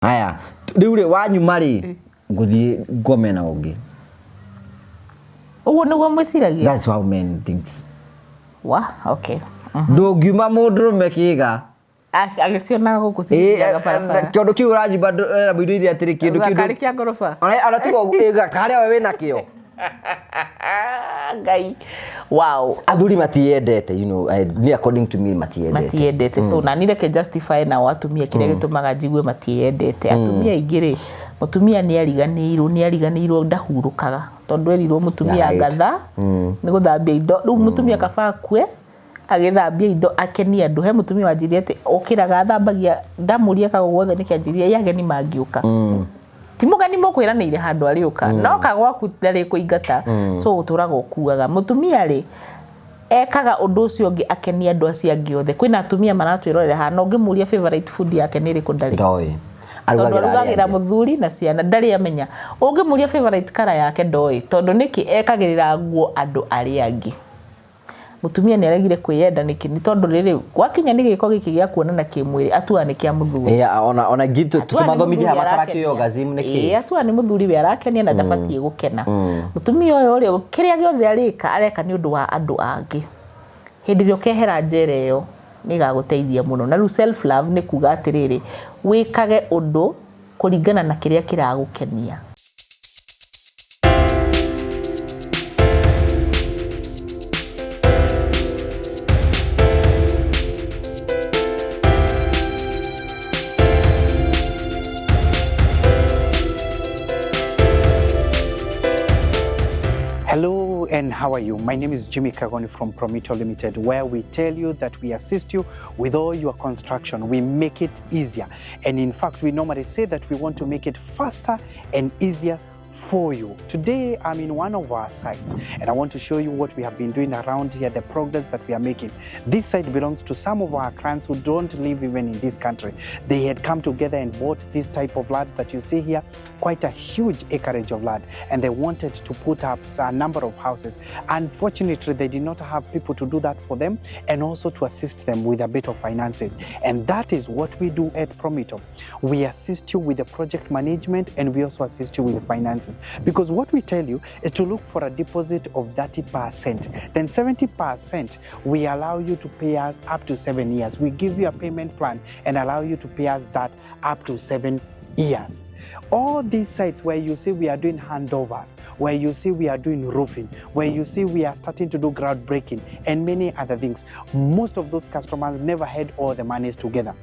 Haya, rĩu rĩ wanyuma rĩ ngũthiĩ ngome na ũngĩ. Ũguo nĩguo mwĩciragia? That's how men thinks. Wa, okay. Ndũngiuma mũndũrũme kĩga. Agĩcionaga gũkũ cigĩthiaga barabara. Kĩndũ kĩu ũranjimba era mũndũ iria atĩrĩ kĩndũ kĩu. Karĩ kĩa ngoroba. Ona tiga ũguo karĩa we wĩna kĩo. Ngai. Wow. Athuri matiendete, you know, me according to me matiendete. Matiendete. So na nĩ reke justify nao atumia kĩrĩa gĩtũmaga njigue matiendete. Atumia aingĩ rĩ, mũtumia nĩ ariganĩirwo, nĩ ariganĩirwo ndahurũkaga. Tondũ erirwo mũtumia ngatha nĩ gũthambia indo. Rĩu mũtumia kaba akue agĩthambia indo akenie andũ. He mũtumia wanjĩrire atĩ okĩraga athambagia, ndamũria kago guothe nĩkĩ anjĩrire ĩ ageni mangĩũka. Ti mũgeni mũkwĩranĩire handũ arĩũka, no oka gwaku ndarĩkũingata. So ũtũraga ũkuaga. Mũtumia rĩ, ekaga ũndũ ũcio ũngĩ akenie andũ acio angĩ othe. Kwĩna atumia maratwĩrorera haha na ũngĩmũria favourite food yake nĩ ĩrĩkũ ndarĩ. Ndoĩ. Tondũ Arugagĩra arĩa arugagĩra angĩ. mũthuri na ciana ndarĩ amenya. Ũngĩmũria favourite colour yake ndoĩ tondũ nĩkĩ ekagĩrĩra nguo andũ arĩa angĩ. Mũtumia nĩ aregire kwĩyenda nĩkĩ? Nĩ tondũ rĩrĩ, gwakinya nĩ gĩko gĩkĩ gĩa kuonana kĩmwĩrĩ atuaga nĩ kĩa mũthuri. Yeah, ona ngitũ Atuaga nĩ tũmathomithia mũthuri matarakĩoya arakenia. orgasm nĩ Ĩĩ, kĩ? atuaga nĩ mũthuri we arakenia na ndabatiĩ gũkena. Mũtumia ũyũ rĩ, kĩrĩa gĩothe arĩka areka nĩ ũndũ wa andũ angĩ. Hĩndĩ ĩrĩa ũkehera njera ĩyo nĩ ĩgagũteithia mũno. Na rĩu self love nĩ kuga atĩrĩrĩ, wĩkage ũndũ kũringana na kĩrĩa kĩragũkenia. Hello and how are you? My name is Jimmy Kagoni from Promito Limited, where we tell you that we assist you with all your construction. We make it easier. And in fact, we normally say that we want to make it faster and easier for you. Today, I'm in one of our sites and I want to show you what we have been doing around here, the progress that we are making. This site belongs to some of our clients who don't live even in this country. They had come together and bought this type of land that you see here, quite a huge acreage of land, and they wanted to put up a number of houses. Unfortunately, they did not have people to do that for them and also to assist them with a bit of finances. And that is what we do at Promito. We assist you with the project management and we also assist you with the finances. Because what we tell you is to look for a deposit of 30%. Then 70% we allow you to pay us up to 7 years. We give you a payment plan and allow you to pay us that up to 7 years. All these sites where you see we are doing handovers, where you see we are doing roofing, where you see we are starting to do groundbreaking and many other things, most of those customers never had all the monies together.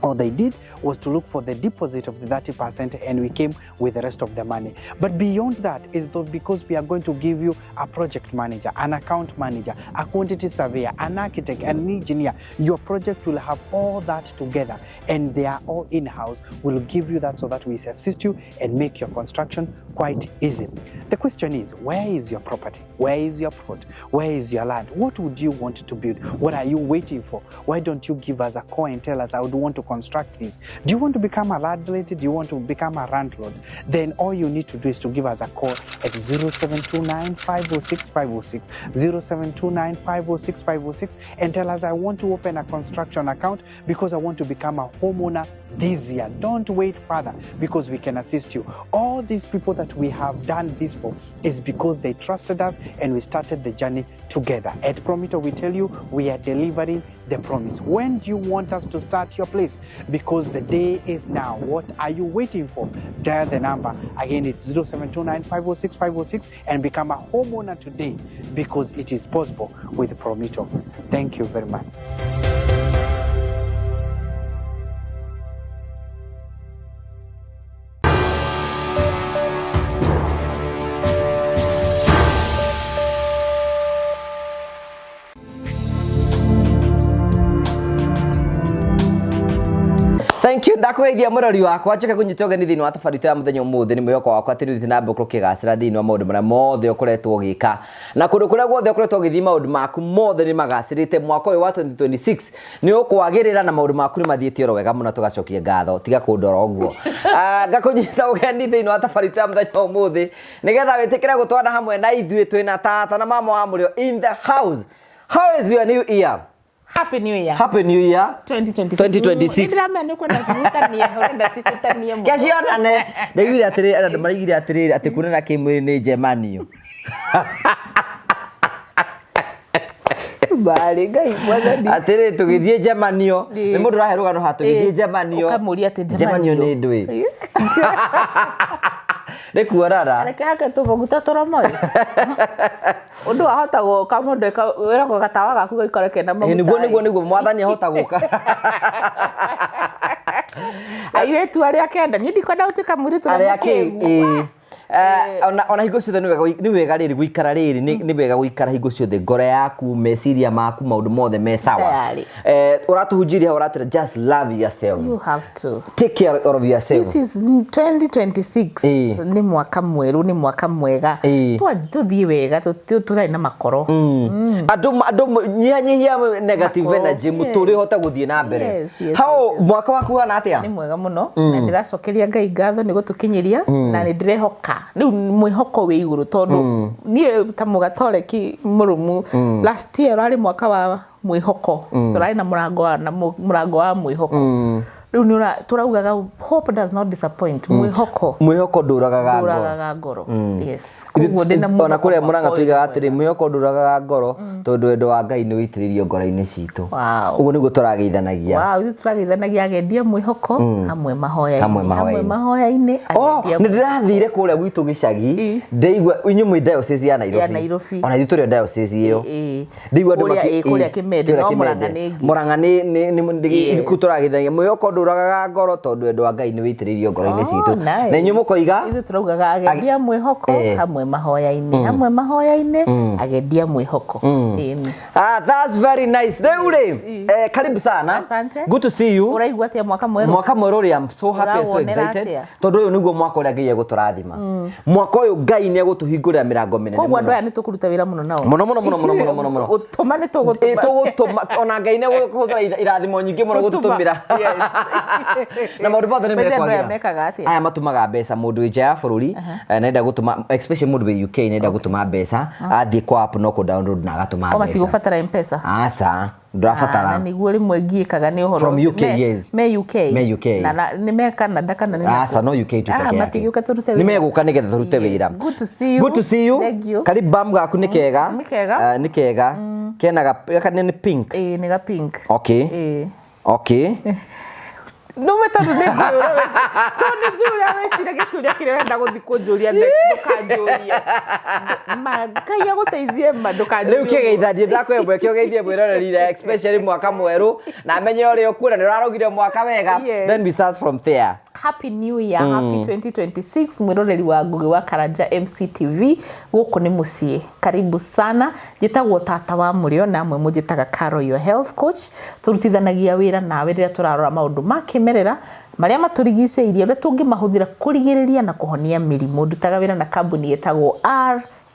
All they did was to look for the deposit of the 30% and we came with the rest of the money. But beyond that is though because we are going to give you a project manager, an account manager, a quantity surveyor, an architect, an engineer. Your project will have all that together and they are all in-house. We'll give you that so that we assist you and make your construction quite easy. The question is, where is your property? Where is your plot? Where is your land? What would you want to build? What are you waiting for? Why don't you give us a call and tell us, I would want to construct this? Do you want to become a landlady? Do you want to become a landlord? Then all you need to do is to give us a call at 0729 506 506, 0729 506 506, and tell us, I want to open a construction account because I want to become a homeowner this year. Don't wait further because we can assist you. All these people that we have done this for is because they trusted us and we started the journey together. At Promito, we tell you we are delivering the promise. When do you want us to start your place? Because the day is now. What are you waiting for? Dial the number. Again, it's 0729 506 506 and become a homeowner today because it is possible with Promito. Thank you very much. Thank you ndakũgeithia mũrori wakwa njoke kũnyita ũgeni thĩinĩ wa tabarĩra ya mũthenya ũmũthĩ nĩ mwĩhoko wakwa atĩ rĩu ũthiĩ na mbere gũkorwo ũkĩgacĩra thĩinĩ wa maũndũ marĩa mothe ũkoretwo ũgĩka na kũndũ kũrĩa guothe ũkoretwo ũgĩthiĩ maũndũ maku mothe nĩ magacĩrĩte mwaka ũyũ wa 2026 nĩ ũkwagĩrĩra na maũndũ maku nĩ mathiĩte oro wega mũno tũgacokia ngatho tiga kũndora ũguo. Ngakũnyita ũgeni thĩinĩ wa tabarĩra ya mũthenya ũmũthĩ nĩgetha wĩtĩkĩre gũtwana hamwe na ithuĩ twĩna tata na mama wa mũrĩo in the house. How is your new year? Happy New Year. Happy New Year. 2026. 2026. Nĩndĩramenya nĩ ũkwenda cihutanie, ũrenda cihutanie mũno. Kecionane. Ndaiguire atĩrĩrĩ, andũ maraiguire atĩrĩrĩ atĩ kuonana kĩmwĩrĩ nĩ njemanio. Mbarĩ, Ngai mwathani. Atĩrĩrĩ tũgĩthiĩ njemanio. Ĩĩ. Nĩ mũndũ ũrahe rũgano haha tũgĩthiĩ Ĩĩ. njemanio. Ũkamũria atĩ njemanio nĩ ndũĩ. Nĩ kuonana. Reke hake tũmaguta tũromo ĩ. Ũndũ wahota gũka mũndũ wĩragwo gatawa gaku gaikare kena Ĩĩ, maguta. nĩguo nĩguo nĩguo mwathani ahota gũka. Airĩtu arĩa kenda, niĩ ndikwenda gũtuĩka mũirĩtu ũrĩa Arĩa kĩ mũkĩgu. ĩĩ. Ona hingo ciothe nĩ wega rĩrĩ gũikara rĩrĩ nĩ wega gũikara hingo ciothe ngoro yaku meciria maku maũndũ mothe me sawa. Tayari. Ũratũhunjĩria hau ũratwĩra just love yourself. You have to. Take care of yourself. This is 2026. Ĩĩ. Nĩ mwaka mwerũ, nĩ mwaka mwega. Ĩĩ. Tũthiĩ wega, tũtarĩ na makoro. Andũ andũ nyihanyihia negative Makoro. energy mũtũrĩre ũhote gũthiĩ na mbere. Yes, Hau yes, yes. mwaka waku ũhana atĩa? Nĩ mwega mũno na ndĩracokeria Ngai ngatho nĩ gũtũkinyĩria na nĩ ndĩrehoka rĩu mwĩhoko wĩ igũrũ tondũ niĩ ta mũgatoreki mũrũmu last year ũrarĩ mwaka wa mwĩhoko, tũrarĩ na mũrango wa na mũrango wa mwĩhoko. Rĩu nĩ tũraugaga hope does not disappoint, mwĩhoko Mwĩhoko ndũragaga ngoro. ndũragaga ngoro. Yes, koguo ndĩna Ona mwĩhoko kũrĩa mwaka Mũrang'a ũyũ tuigaga nĩ atĩrĩ mwĩhoko ndũragaga ngoro tondũ wendo wa Ngai nĩ wĩitĩrĩirio ngoro-inĩ citũ. Wow. Ũguo nĩguo tũrageithanagia. Wow, ithuĩ tũrageithanagia agendia mwĩhoko hamwe mahoya-inĩ. Hamwe mahoya-inĩ. Hamwe mahoya-inĩ. Oh, Agendia nĩ ndĩrathire kũrĩa gwitũ gĩcagi Ĩ. ndĩigua inyuĩ mwĩ diocese ya Nairobi. Ya Nairobi. Ona ithuĩ tũrĩ o diocese ĩyo. Ĩ. Ndĩigua andũ Kũrĩa- ĩ, kũrĩa Kĩmende, kũrĩa no Kĩmende. Mũrang'a nĩ ĩngĩ. Mũrang'a nĩ Yes. kũu tũrageithanagia mwĩhoko ndũragaga ngoro tondũ wendo wa Ngai nĩ wĩitĩrĩirio ngoro-inĩ Oh, citũ. nice. Na inyuĩ mũkoiga Ithuĩ tũraugaga agendia mwĩhoko hamwe mahoya-inĩ, hamwe mahoya-inĩ agendia mwĩhoko. Ĩni. Ah, that's very nice. Rĩu rĩ, karibu sana. Asante. Good to see you. Ũraigua atĩa mwaka mwerũ? Mwaka mwerũ rĩ, I'm so happy and so Ũrawonera excited. atĩa? Tondũ ũyũ nĩguo mwaka ũrĩa Ngai egũtũrathima. Mwaka ũyũ Ngai nĩ egũtũhingũrĩra mĩrango mĩnene Koguo andũ mũno. aya nĩ tũkũruta wĩra mũno nao. Mũno mũno mũno mũno mũno mũno mũno. Gũtũma nĩ Ĩ, tũgũtũma. tũgũtũma ona Ngai nĩ egũkũhũthĩra irathimo nyingĩ mũno Gũtũma. gũtũtũmĩra. Yes. Na maũndũ mothe nĩ Mbeca andũ aya mekwagĩra. mekaga atĩa? Aya matũmaga mbeca mũndũ wĩ nja ya bũrũri nenda gũtũma especially mũndũ wĩ UK nenda gũtũma mbeca athiĩ kwa app no kũ download na agatũma O mbeca. matigũbatara M-Pesa. Aca, ndũrabatara. Na nĩguo rĩmwe ngiĩkaga nĩ ũhoro From ũcio. UK, yes. Me UK. Me UK. Na nĩ me Canada kana nĩ Aca, no UK tu Ah, peke yake. matigĩũka tũrute Nĩ wĩra. megũka nĩgetha tũrute Yes. wĩra. Good to see you. Good to see you. Thank you. Karibu bam gaku nĩ kega. Nĩ kega. Nĩ kega. Kena gaka nĩ pink. Ĩĩ, nĩ ga pink. Okay. Ĩĩ. Okay. Nũme tondũ nĩ ngũĩ ũrĩa tondũ nĩ njũĩ ũrĩa wĩciragia kĩũria kĩrĩa ũrenda gũthiĩ kũnjũria next ndũkanjũrie. Ma Ngai agũteithie ma ndũkanjũrie. Rĩu kĩgeithanie ndakũhe mweke ũgeithie mwĩroreri especially mwaka mwerũ na amenye ũrĩa ũkuona nĩ ũrarugire mwaka wega. Yes. Then we start from there. Happy New Year, happy 2026 mwiroreri wa Ngugi wa Karanja MCTV gũkũ nĩ mũciĩ, karibu sana. Njĩtagwo Tata wa Mũrĩo na amwe mũnjĩtaga Caro your health coach. Tũrutithanagia wĩra nawe rĩrĩa tũrarora maũndũ ma kĩmerera marĩa matũrigicĩirie, ũrĩa tũngĩmahũthĩra kũrigĩrĩria na kũhonia mĩrimũ. Ndutaga wĩra na kambuni ĩtagwo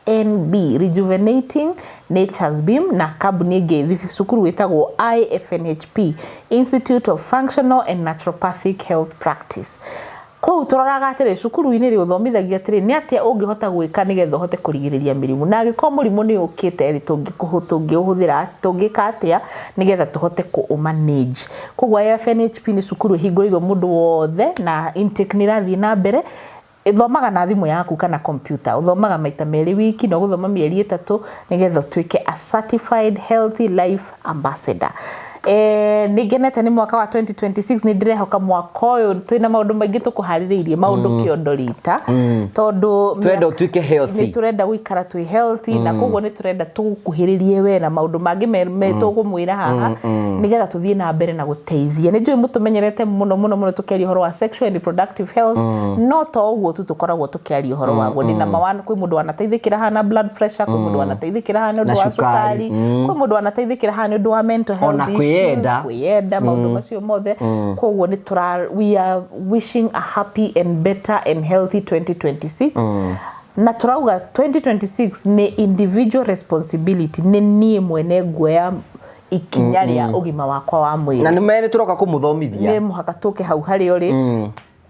RNB Rejuvenating Nature's Beam na kambuni ĩngĩ cukuru ĩtagwo IFNHP Institute of Functional and Naturopathic Health Practice. Kũu tũroraga atĩrĩ cukuru-inĩ rĩ ũthomithagia atĩrĩ nĩ atĩa ũngĩhota gwĩka nĩgetha ũhote kũrigĩrĩria mĩrimũ, na angĩkorwo mũrimũ nĩ ũkĩte rĩ tũngĩũhũthĩra tũngĩka atĩa nĩgetha tũhote kũ manage. Koguo IFNHP nĩ cukuru ĩhingũrĩirwo mũndũ wothe na intake nĩ ĩrathiĩ na mbere. Ĩthomaga na thimũ yaku kana computer, ũthomaga maita merĩ wiki na ũgũthoma mĩeri 3 nĩgetha ũtuĩke a certified healthy life ambassador. Nĩ ngenete nĩ mwaka wa 2026, nĩ ndĩrehoka mwaka ũyũ twĩna maũndũ maingĩ tũkũharĩrĩirie maũndũ kĩondo rita tondũ Twenda ũtuĩke healthy. nĩ tũrenda gũikara twĩ healthy na koguo nĩ tũrenda tũgũkuhĩrĩrie we na maũndũ mangĩ tũgũmwĩra haha nĩgetha tũthiĩ na mbere na gũteithia. Nĩ njũĩ mũtũmenyerete mũno mũno mũno tũkĩaria ũhoro wa sexual and reproductive health, no to ũguo tu tũkoragwo tũkĩaria ũhoro waguo. Ndĩna mawana, kwĩ mũndũ wanateithĩkĩra haha na blood pressure, kwĩ mũndũ wanateithĩkĩra haha nĩ ũndũ wa cukari, kwĩ mũndũ wanateithĩkĩra haha nĩ ũndũ wa mental health Ona issues, kwĩyenda. kwĩyenda maũndũ macio mothe. Koguo nĩ tũra we are wishing a happy and better and healthy 2026. Na tũrauga 2026 nĩ individual responsibility, nĩ niĩ mwene nguoya ikinya rĩa ũgima wakwa wa mwĩrĩ. Na nĩ merĩ tũroka kũmũthomithia. Nĩ mũhaka tũke hau harĩa ũrĩ.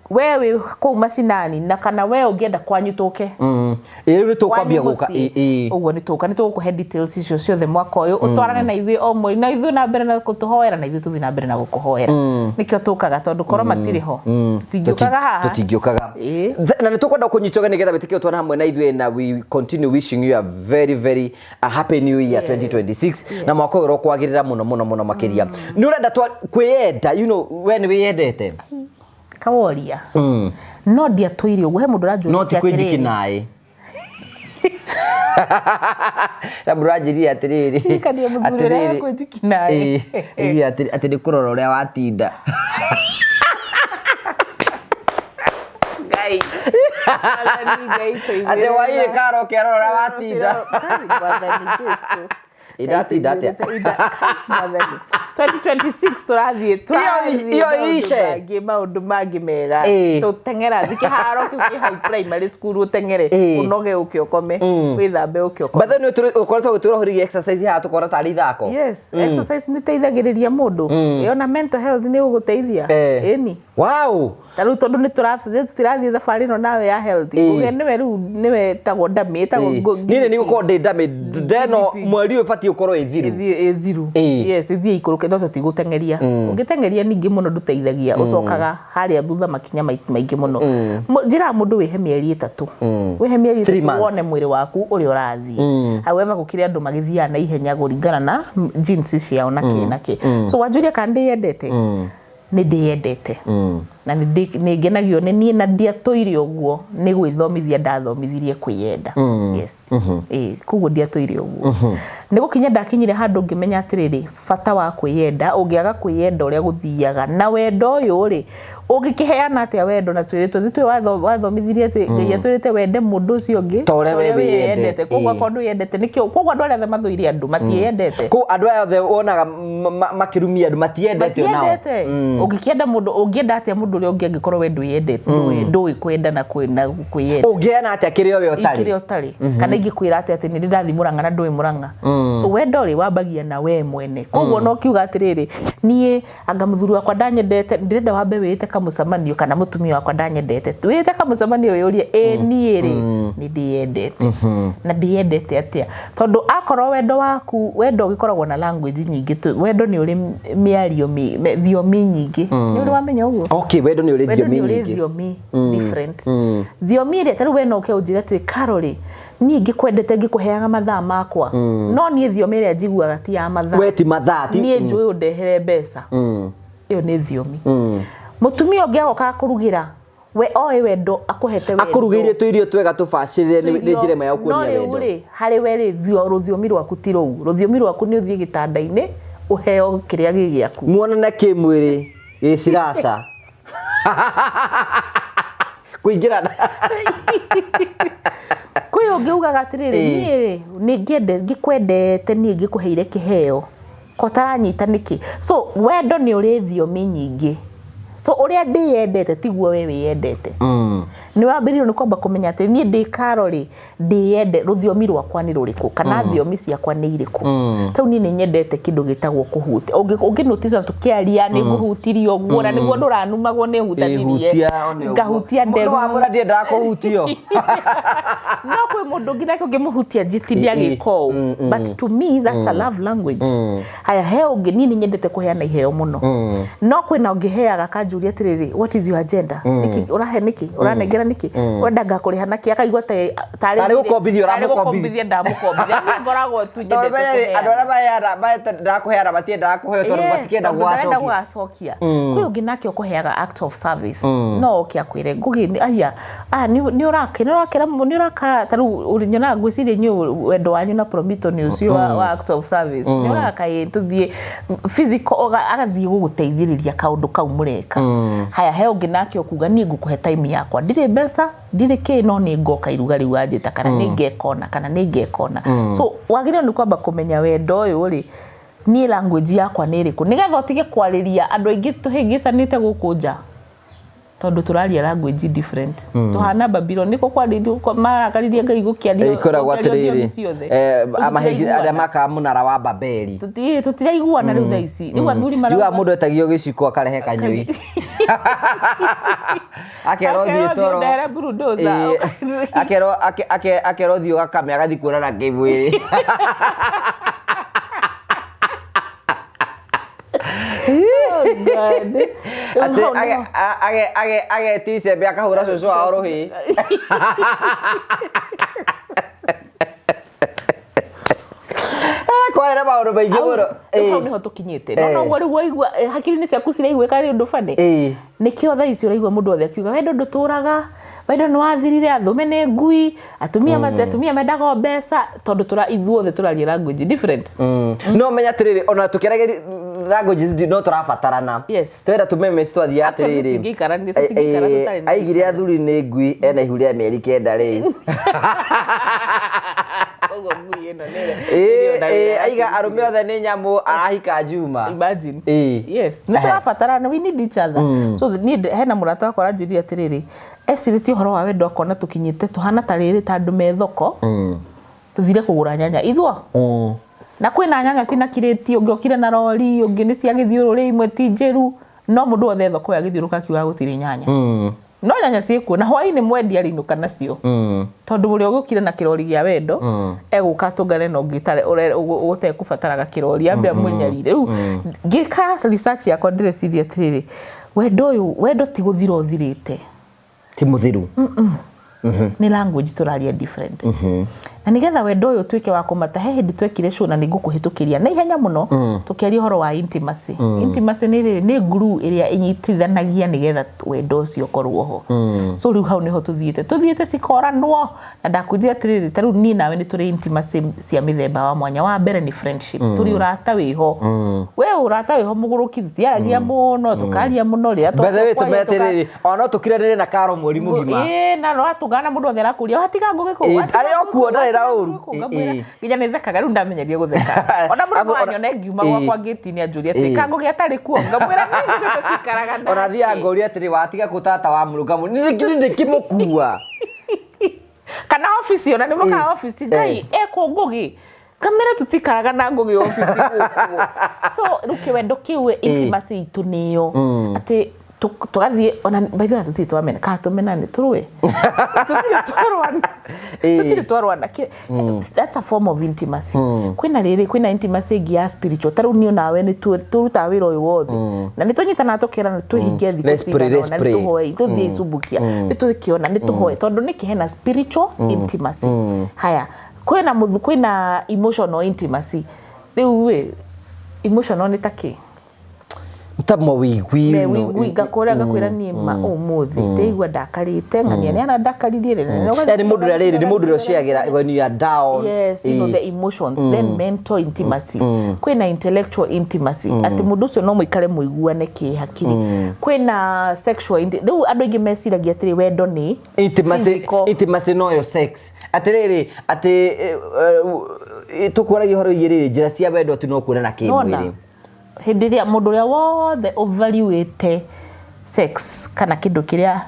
We wĩ kũu macinani na kana we ũngĩenda kwanyu tũke. Ĩ, rĩu nĩ tũkwambia Kwanyu gũka. mũciĩ. Ĩ, ĩ. Ũguo nĩ tũka, nĩ tũgũkũhe details icio ciothe mwaka ũyũ, ũtwarane na ithuĩ o mweri, na ithuĩ na mbere na gũtũhoera, na ithuĩ tũthiĩ na mbere na gũkũhoera. Nĩkĩo tũkaga, tondũ korwo matirĩ ho tũtingĩũkaga haha. Tũtingĩũkaga. Ĩ. Na nĩ tũkwenda kũnyita ũgeni nĩgetha wĩtĩkio twana hamwe na ithuĩ, na we continue wishing you a very very a happy new year 2026, na mwaka ũyũ ũrokwagĩrĩra mũno mũno mũno makĩria. Nĩ ũrenda kwĩyenda, we nĩ wĩyendete? Kaworia no ndiatũire ũguo, he mũndũ No ti ũranjũrĩtie kwĩnjiki atĩrĩrĩ. Naĩ na mũndũ ũranjĩrire atĩrĩrĩ, Ririkania mũthuri ũrĩa atĩrĩrĩ, kwĩnjiki naĩ. Ĩ, ĩ, atĩ nĩ kũrora ũrĩa watinda. Ngai. Mwathani Ngai tũiguĩre Atĩ wairĩ tha. karo kĩarora ũrĩa watinda. Kai, Mwathani Jesu. Ĩ, ndatinda atĩa? Kai, Mwathani. 2026 tũrathiĩ tũrathiĩ Iyo maũndũ ice. mangĩ, maũndũ mangĩ mega. Ĩ. Tũteng'era thi kĩharo kĩu kĩ hau primary school, ũteng'ere, Ĩ. ũnoge, ũke ũkome, wĩthambe, ũke ũkome. But then nĩ ũkoretwo ũgĩtwĩra ũhoro exercise haha, tũkona tarĩ ithako. Yes, exercise nĩ ĩteithagĩrĩria mũndũ. Ĩ, ona mental health nĩ ĩgũgũteithia. Eh. Ĩni. Wow. Ta rĩu tondũ nĩ tũrathiĩ thabarĩ ĩno nawe ya health. Ĩ. Ũgĩa nĩwe rĩu nĩwe ĩtagwo ndamĩ, ĩtagwo Niĩ nĩ gũkorwo ndĩ ndamĩ ndeno mweri ũyũ, ũbatiĩ ũkorwo ĩthiru. Ĩthiĩ ĩthiru. Ĩ. Yes, ĩthiĩ ikũrũke, no tũtigũteng'eria. Ũngĩteng'eria ningĩ mũno ndũteithagia, ũcokaga harĩa thutha makinya maingĩ mũno. Njĩraga mũndũ wĩhe mĩeri 3, wĩhe mĩeri Three 3 months. wone mwĩrĩ waku ũrĩa ũrathiĩ. However, gũkĩrĩ andũ magĩthiaga na ihenya kũringana na genes ciao na kĩ na kĩ. So wanjũria kana ndĩyendete, nĩ ndĩyendete na nĩ ngenagio nĩ niĩ, na ndiatũire ũguo, nĩ gwĩthomithia ndathomithirie kwĩyenda. Yes, ĩĩ, koguo ndiatũire ũguo, nĩ gũkinya ndakinyire handũ ngĩmenya atĩrĩrĩ, bata wa kwĩyenda, ũngĩaga kwĩyenda ũrĩa gũthiaga na wendo ũyũ rĩ, ũngĩkĩheana atĩa wendo? Na twĩrĩtwo thĩ twĩ wathomithirie atĩ Ngai atwĩrĩte wende mũndũ ũcio ũngĩ Ta ũrĩa we wĩyendete. wĩyendete. Koguo Ĩĩ. akorwo ndwĩyendete, nĩkĩo koguo andũ arĩa othe mathũire andũ matiĩyendete. Kũ andũ aya othe wonaga makĩrumia andũ matiendete onao. Matiendete. Ũngĩkĩenda mũndũ, ũngĩenda atĩa mũndũ ũrĩa ũngĩ angĩkorwo we ndwĩyendete, ndũĩ kwenda na kwĩyenda? Ũngĩheana atĩa kĩrĩa we ũtarĩ? Kĩrĩa ũtarĩ. Kana ingĩkwĩra atĩa atĩ nĩ ndĩ ndathiĩ Mũrang'a na ndũĩ Mũrang'a? So wendo rĩ, wambagia na we mwene. Koguo no kiuga atĩrĩrĩ, niĩ anga mũthuri wakwa ndanyendete, ndĩrenda wambe wĩĩte kamũcemanio, kana mũtumia wakwa ndanyendete, wĩĩte kamũcemanio wĩyũrie, ĩ niĩ rĩ, nĩ ndĩyendete na ndĩyendete atĩa? Tondũ akorwo wendo waku, wendo ũgĩkoragwo na language nyingĩ wendo nĩ ũrĩ mĩario thiomi nyingĩ. Nĩ ũrĩ wamenya ũguo? Okay, wendo nĩ ũrĩ Wendo thiomi nĩ ũrĩ nyingĩ. Thiomi different, thiomi ĩrĩa ta rĩu we no ũke ũnjĩre atĩrĩ, Carol rĩ, niĩ ngĩkwendete ngĩkũheaga mathaa makwa, no niĩ thiomi ĩrĩa njiguaga ti ya mathaa. We ti mathaa ti. Niĩ njũĩ ũndehere mbeca. Ĩyo nĩ thiomi. Mũtumia ũngĩ agoka akũrugĩra, we oĩ wendo akũhete wendo. Akũrugĩire tũirio twega tũbacĩrĩre, nĩ njĩra ĩmwe ya No kuonia rĩu wendo. rĩ, harĩ we rĩ, rũthiomi rwaku ti rũu. Rũthiomi rwaku nĩ ũthiĩ gĩtanda-inĩ ũheo kĩrĩa gĩ gĩaku. Muonane kĩmwĩrĩ gĩciraca kũingĩrana. Kwĩ ũngĩ ugaga atĩrĩrĩ, Ĩĩ. niĩ rĩ, nĩ ngĩende ngĩkwendete, niĩ ngĩkũheire kĩheo ko taranyita nĩkĩ? So wendo nĩ ũrĩ thiomi nyingĩ. So ũrĩa ndĩyendete tiguo we wĩyendete. Nĩ wambĩrĩirio nĩ kwamba kũmenya atĩ niĩ ndĩ Carol rĩ, ndĩyende, rũthiomi rwakwa nĩ rũrĩkũ, kana thiomi ciakwa nĩ irĩkũ. Tarĩu niĩ nĩ nyendete kĩndũ gĩtagwo kũhutia. Ũngĩ notice ona tũkĩaria nĩ ngũhutirie ũguo, na nĩguo ndũranumagwo nĩ hutanirie. Hutia one ũguo. Ngahutia Mũndũ nderu. wa mũra ndiendaga kũhutio. No kwĩ mũndũ ũngĩ nake ũngĩmũhutia njitinde agĩka ũũ, but to me that's a love language. Haya, he ũngĩ, niĩ nĩ nyendete kũheana iheo mũno, no kwĩna ũngĩ heaga akanjũria atĩrĩrĩ, "What is your agenda? Nĩkĩ ũrahe? Nĩkĩ ũranengera? Nĩkĩ ũrenda ngakũrĩha nakĩ?" Akaigua tarĩ Tarĩ gũkombithia tarĩ ũramũkombithia. Gũkombithia ndamũkombithia. Niĩ ngoragwo tu Tondũ nyendete menya rĩ, andũ kũheana. arĩa maheana ndakũheana matiendaga kũheo, tondũ matikĩenda Tondũ ndarenda gũgacokia. Gũgacokia. Kwĩ ũngĩ nake ũkũheaga act of service, no oke akwĩre, "Ngũgĩ aya, ah, nĩ ũrake, nĩ ũrakĩra, nĩ ũraka." Ta rĩu nyonaga ngwĩciria inyuĩ wendo wanyu na Promito nĩ ũcio wa act of service, nĩ ũraka, ĩ tũthiĩ physical, agathiĩ gũgũteithĩrĩria kaũndũ kau mũreka. Haya, he ũngĩ nake ũkuga, "Niĩ ngũkũhe time yakwa, ndirĩ mbeca, ndirĩ kĩ, no nĩ ngoka iruga rĩu wanjĩta, kana nĩ ngekona, kana nĩ ngekona." So wagĩrĩirwo nĩ kwamba kũmenya wendo ũyũ rĩ, niĩ language yakwa nĩ ĩrĩkũ, nĩgetha ũtige kwarĩria andũ aingĩ tũhĩngĩcanĩte gũkũ nja. Tondũ tũraria language different. Tũhana Babylon nĩkũ kwarĩrio marakaririe Ngai gũkĩario Ĩkoragwo gũkĩario thiomi atĩrĩrĩ ciothe. Rĩu arĩa tũtiraiguana. makaga mũnara wa Babeli. Tũtiraiguana rĩu thaa ici. Rĩu athuri Yugaga marauga mũndũ etagio gĩciko akarehe kanyũi. Akerwo Akerwo thiĩ thiĩ toro. ũndehere bulldozer. Ĩĩ. Akerwo akerwo thiĩ ũgakame agathiĩ kuonana kĩmwĩrĩ. Oh God. Rĩu Atĩ hau nĩho- agetia icembe akahũra cũcũ wao rũhĩ. Kwarĩ na maũndũ maingĩ mũno. Rĩu hau nĩho tũkinyĩte. No noguo rĩu waigua hakiri-inĩ ciaku ciraiguĩka rĩ ũndũ bane. Nĩkĩo thaa ici ũraigua mũndũ wothe akiuga wendo ndũtũraga, wendo nĩ wathirire, athũme nĩ ngui, atumia atumia mendaga o mbeca, tondũ tũra ithuothe tũraria language different. No menya atĩrĩrĩ, ona tũkĩaragia languages no tũrabatarana. Yes. Twenda tũmeme twathiaga Actually, atĩrĩrĩ. tũtingĩikarania, tũtingĩikara tũtarĩ na Aigire athuri nĩ ngui ena ihu rĩa mĩeri 9 rĩ. Koguo ngui ĩno nĩ Aiga arũme othe nĩ nyamũ arahika Juma. Imagine. Yes, nĩ tũrabatarana, we need each other. So niĩ hena mũrata wakwa aranjĩrire atĩrĩrĩ, ecirĩtie ũhoro wa wendo akona tũkinyĩte tũhana ta rĩrĩ ta andũ me thoko, tũthire kũgũra nyanya ithuo. Na kwĩna nyanya cina kirĩti, ũngĩ okire na rori, ũngĩ nĩ cia gĩthiũrũrĩ, imwe ti njĩru, no mũndũ wothe thoko ĩyo agĩthiũrũrũka akiuga gũtirĩ nyanya. No nyanya ciĩkuo na hwaĩ-inĩ mwendia arĩinũka nacio. Tondũ ũrĩa ũgũkire na kĩrori gĩa wendo egũka atũngane na ũngĩ ũtekũbataraga kĩrori ambe amũnyarire. Rĩu ngĩka research yakwa ndĩreciria atĩrĩrĩ, wendo ũyũ, wendo ti gũthira ũthirĩte. Ti mũthiru. Nĩ language tũraria different. Na nĩgetha wendo ũyũ ũtuĩke wa kũmata, he hĩndĩ twekire show na nĩngũkũhĩtũkĩria na ihenya mũno, tũkĩaria ũhoro wa intimacy. Intimacy nĩ rĩrĩ, nĩ glue ĩrĩa ĩnyitithanagia nĩgetha wendo ũcio ũkorwo ho. So rĩu hau nĩho tũthiĩte, tũthiĩte cikoranwo. Na ndakwĩrire atĩrĩrĩ, ta rĩu niĩ nawe nĩ tũrĩ intimacy cia mĩthemba wa mwanya. Wa mbere nĩ friendship, tũrĩ ũrata wĩho. We ũrata wĩho mũgũrũki, tũtiaragia mũno, tũkaria mũno rĩrĩa By the way, twaria tũme atĩrĩrĩ, ona no tũkiranĩre na karo mweri mũgima. Ĩĩ, na no atũngana mũndũ othe arakũria, watiga ngũgĩ kũ? Watiga Arĩ o ngũgĩ kuo, kũ? ndarĩ na Watiga ũru. ngũgĩ kũ? Ngamwĩra, nginya nĩ thekaga rĩu ndamenyerie gũtheka. Ona mũndũ no anyone ngiuma gwakwa ngĩti-inĩ anjũrie atĩrĩ, ka ngũgĩ atarĩ kuo? Ngamwĩra, niĩ nĩ tũtikaraga nake. Ona thiaga ngoria atĩrĩ, watiga kũ tata wa mũrũ? Ngamwĩra, nĩ ndĩkĩmũkua. Kana ofici, ona nĩ mokaga ofici, Ngai, ekwo ngũgĩ. Ngamwĩra tũtikaraga na ngũgĩ ofici gũkũ. So rĩu kĩwendo kĩu intimacy itũ nĩyo. Atĩ tũgathiĩ ona by the way tũtirĩ twamena, kana tũmenane tũrũe. Tũtirĩ twarũana. Tũtirĩ twarũana. That's a form of intimacy. Kwĩna rĩrĩ, kwĩna intimacy ĩngĩ ya spiritual. Ta rĩu niĩ nawe nĩ tũrutaga wĩra ũyũ wothe. Na nĩ tũnyitanaga tũkerana twĩhinge thikũ Let's pray, cigana let's ũna, nĩ pray. tũhoe, tũthiĩ icumbukia, nĩ tũkĩona, nĩ tũhoe. Tondũ nĩkĩ hena spiritual intimacy. Haya, kwĩna mũthu, kwĩna emotional intimacy. Rĩu ĩ, emotional nĩ ta kĩ? Ta mawĩigwi. Mewĩigwi, ngakũra ngakwĩra niĩ ma ũmũthĩ ndĩigua ndakarĩte, ng'ania nĩ arandakaririe rĩ. Yaani mũndũ ũrĩa rĩrĩ, nĩ mũndũ ũrĩa ũciagĩra when you are down. Yes, you know the emotions, then mental intimacy. Kwĩna intellectual intimacy, atĩ mũndũ ũcio no mũikare mũiguane kĩhakiri. Kwĩna sexual rĩu andũ aingĩ meciragia atĩrĩ wendo nĩ Intimacy, physical. intimacy noyo sex. Atĩrĩrĩ, atĩ tũkwaragia ũhoro wĩgiĩ rĩrĩ, njĩra cia wendo atĩ no kuonana kĩmwĩrĩ. Hĩndĩ ĩrĩa mũndũ ũrĩa wothe ũvaluĩte sex kana kĩndũ kĩrĩa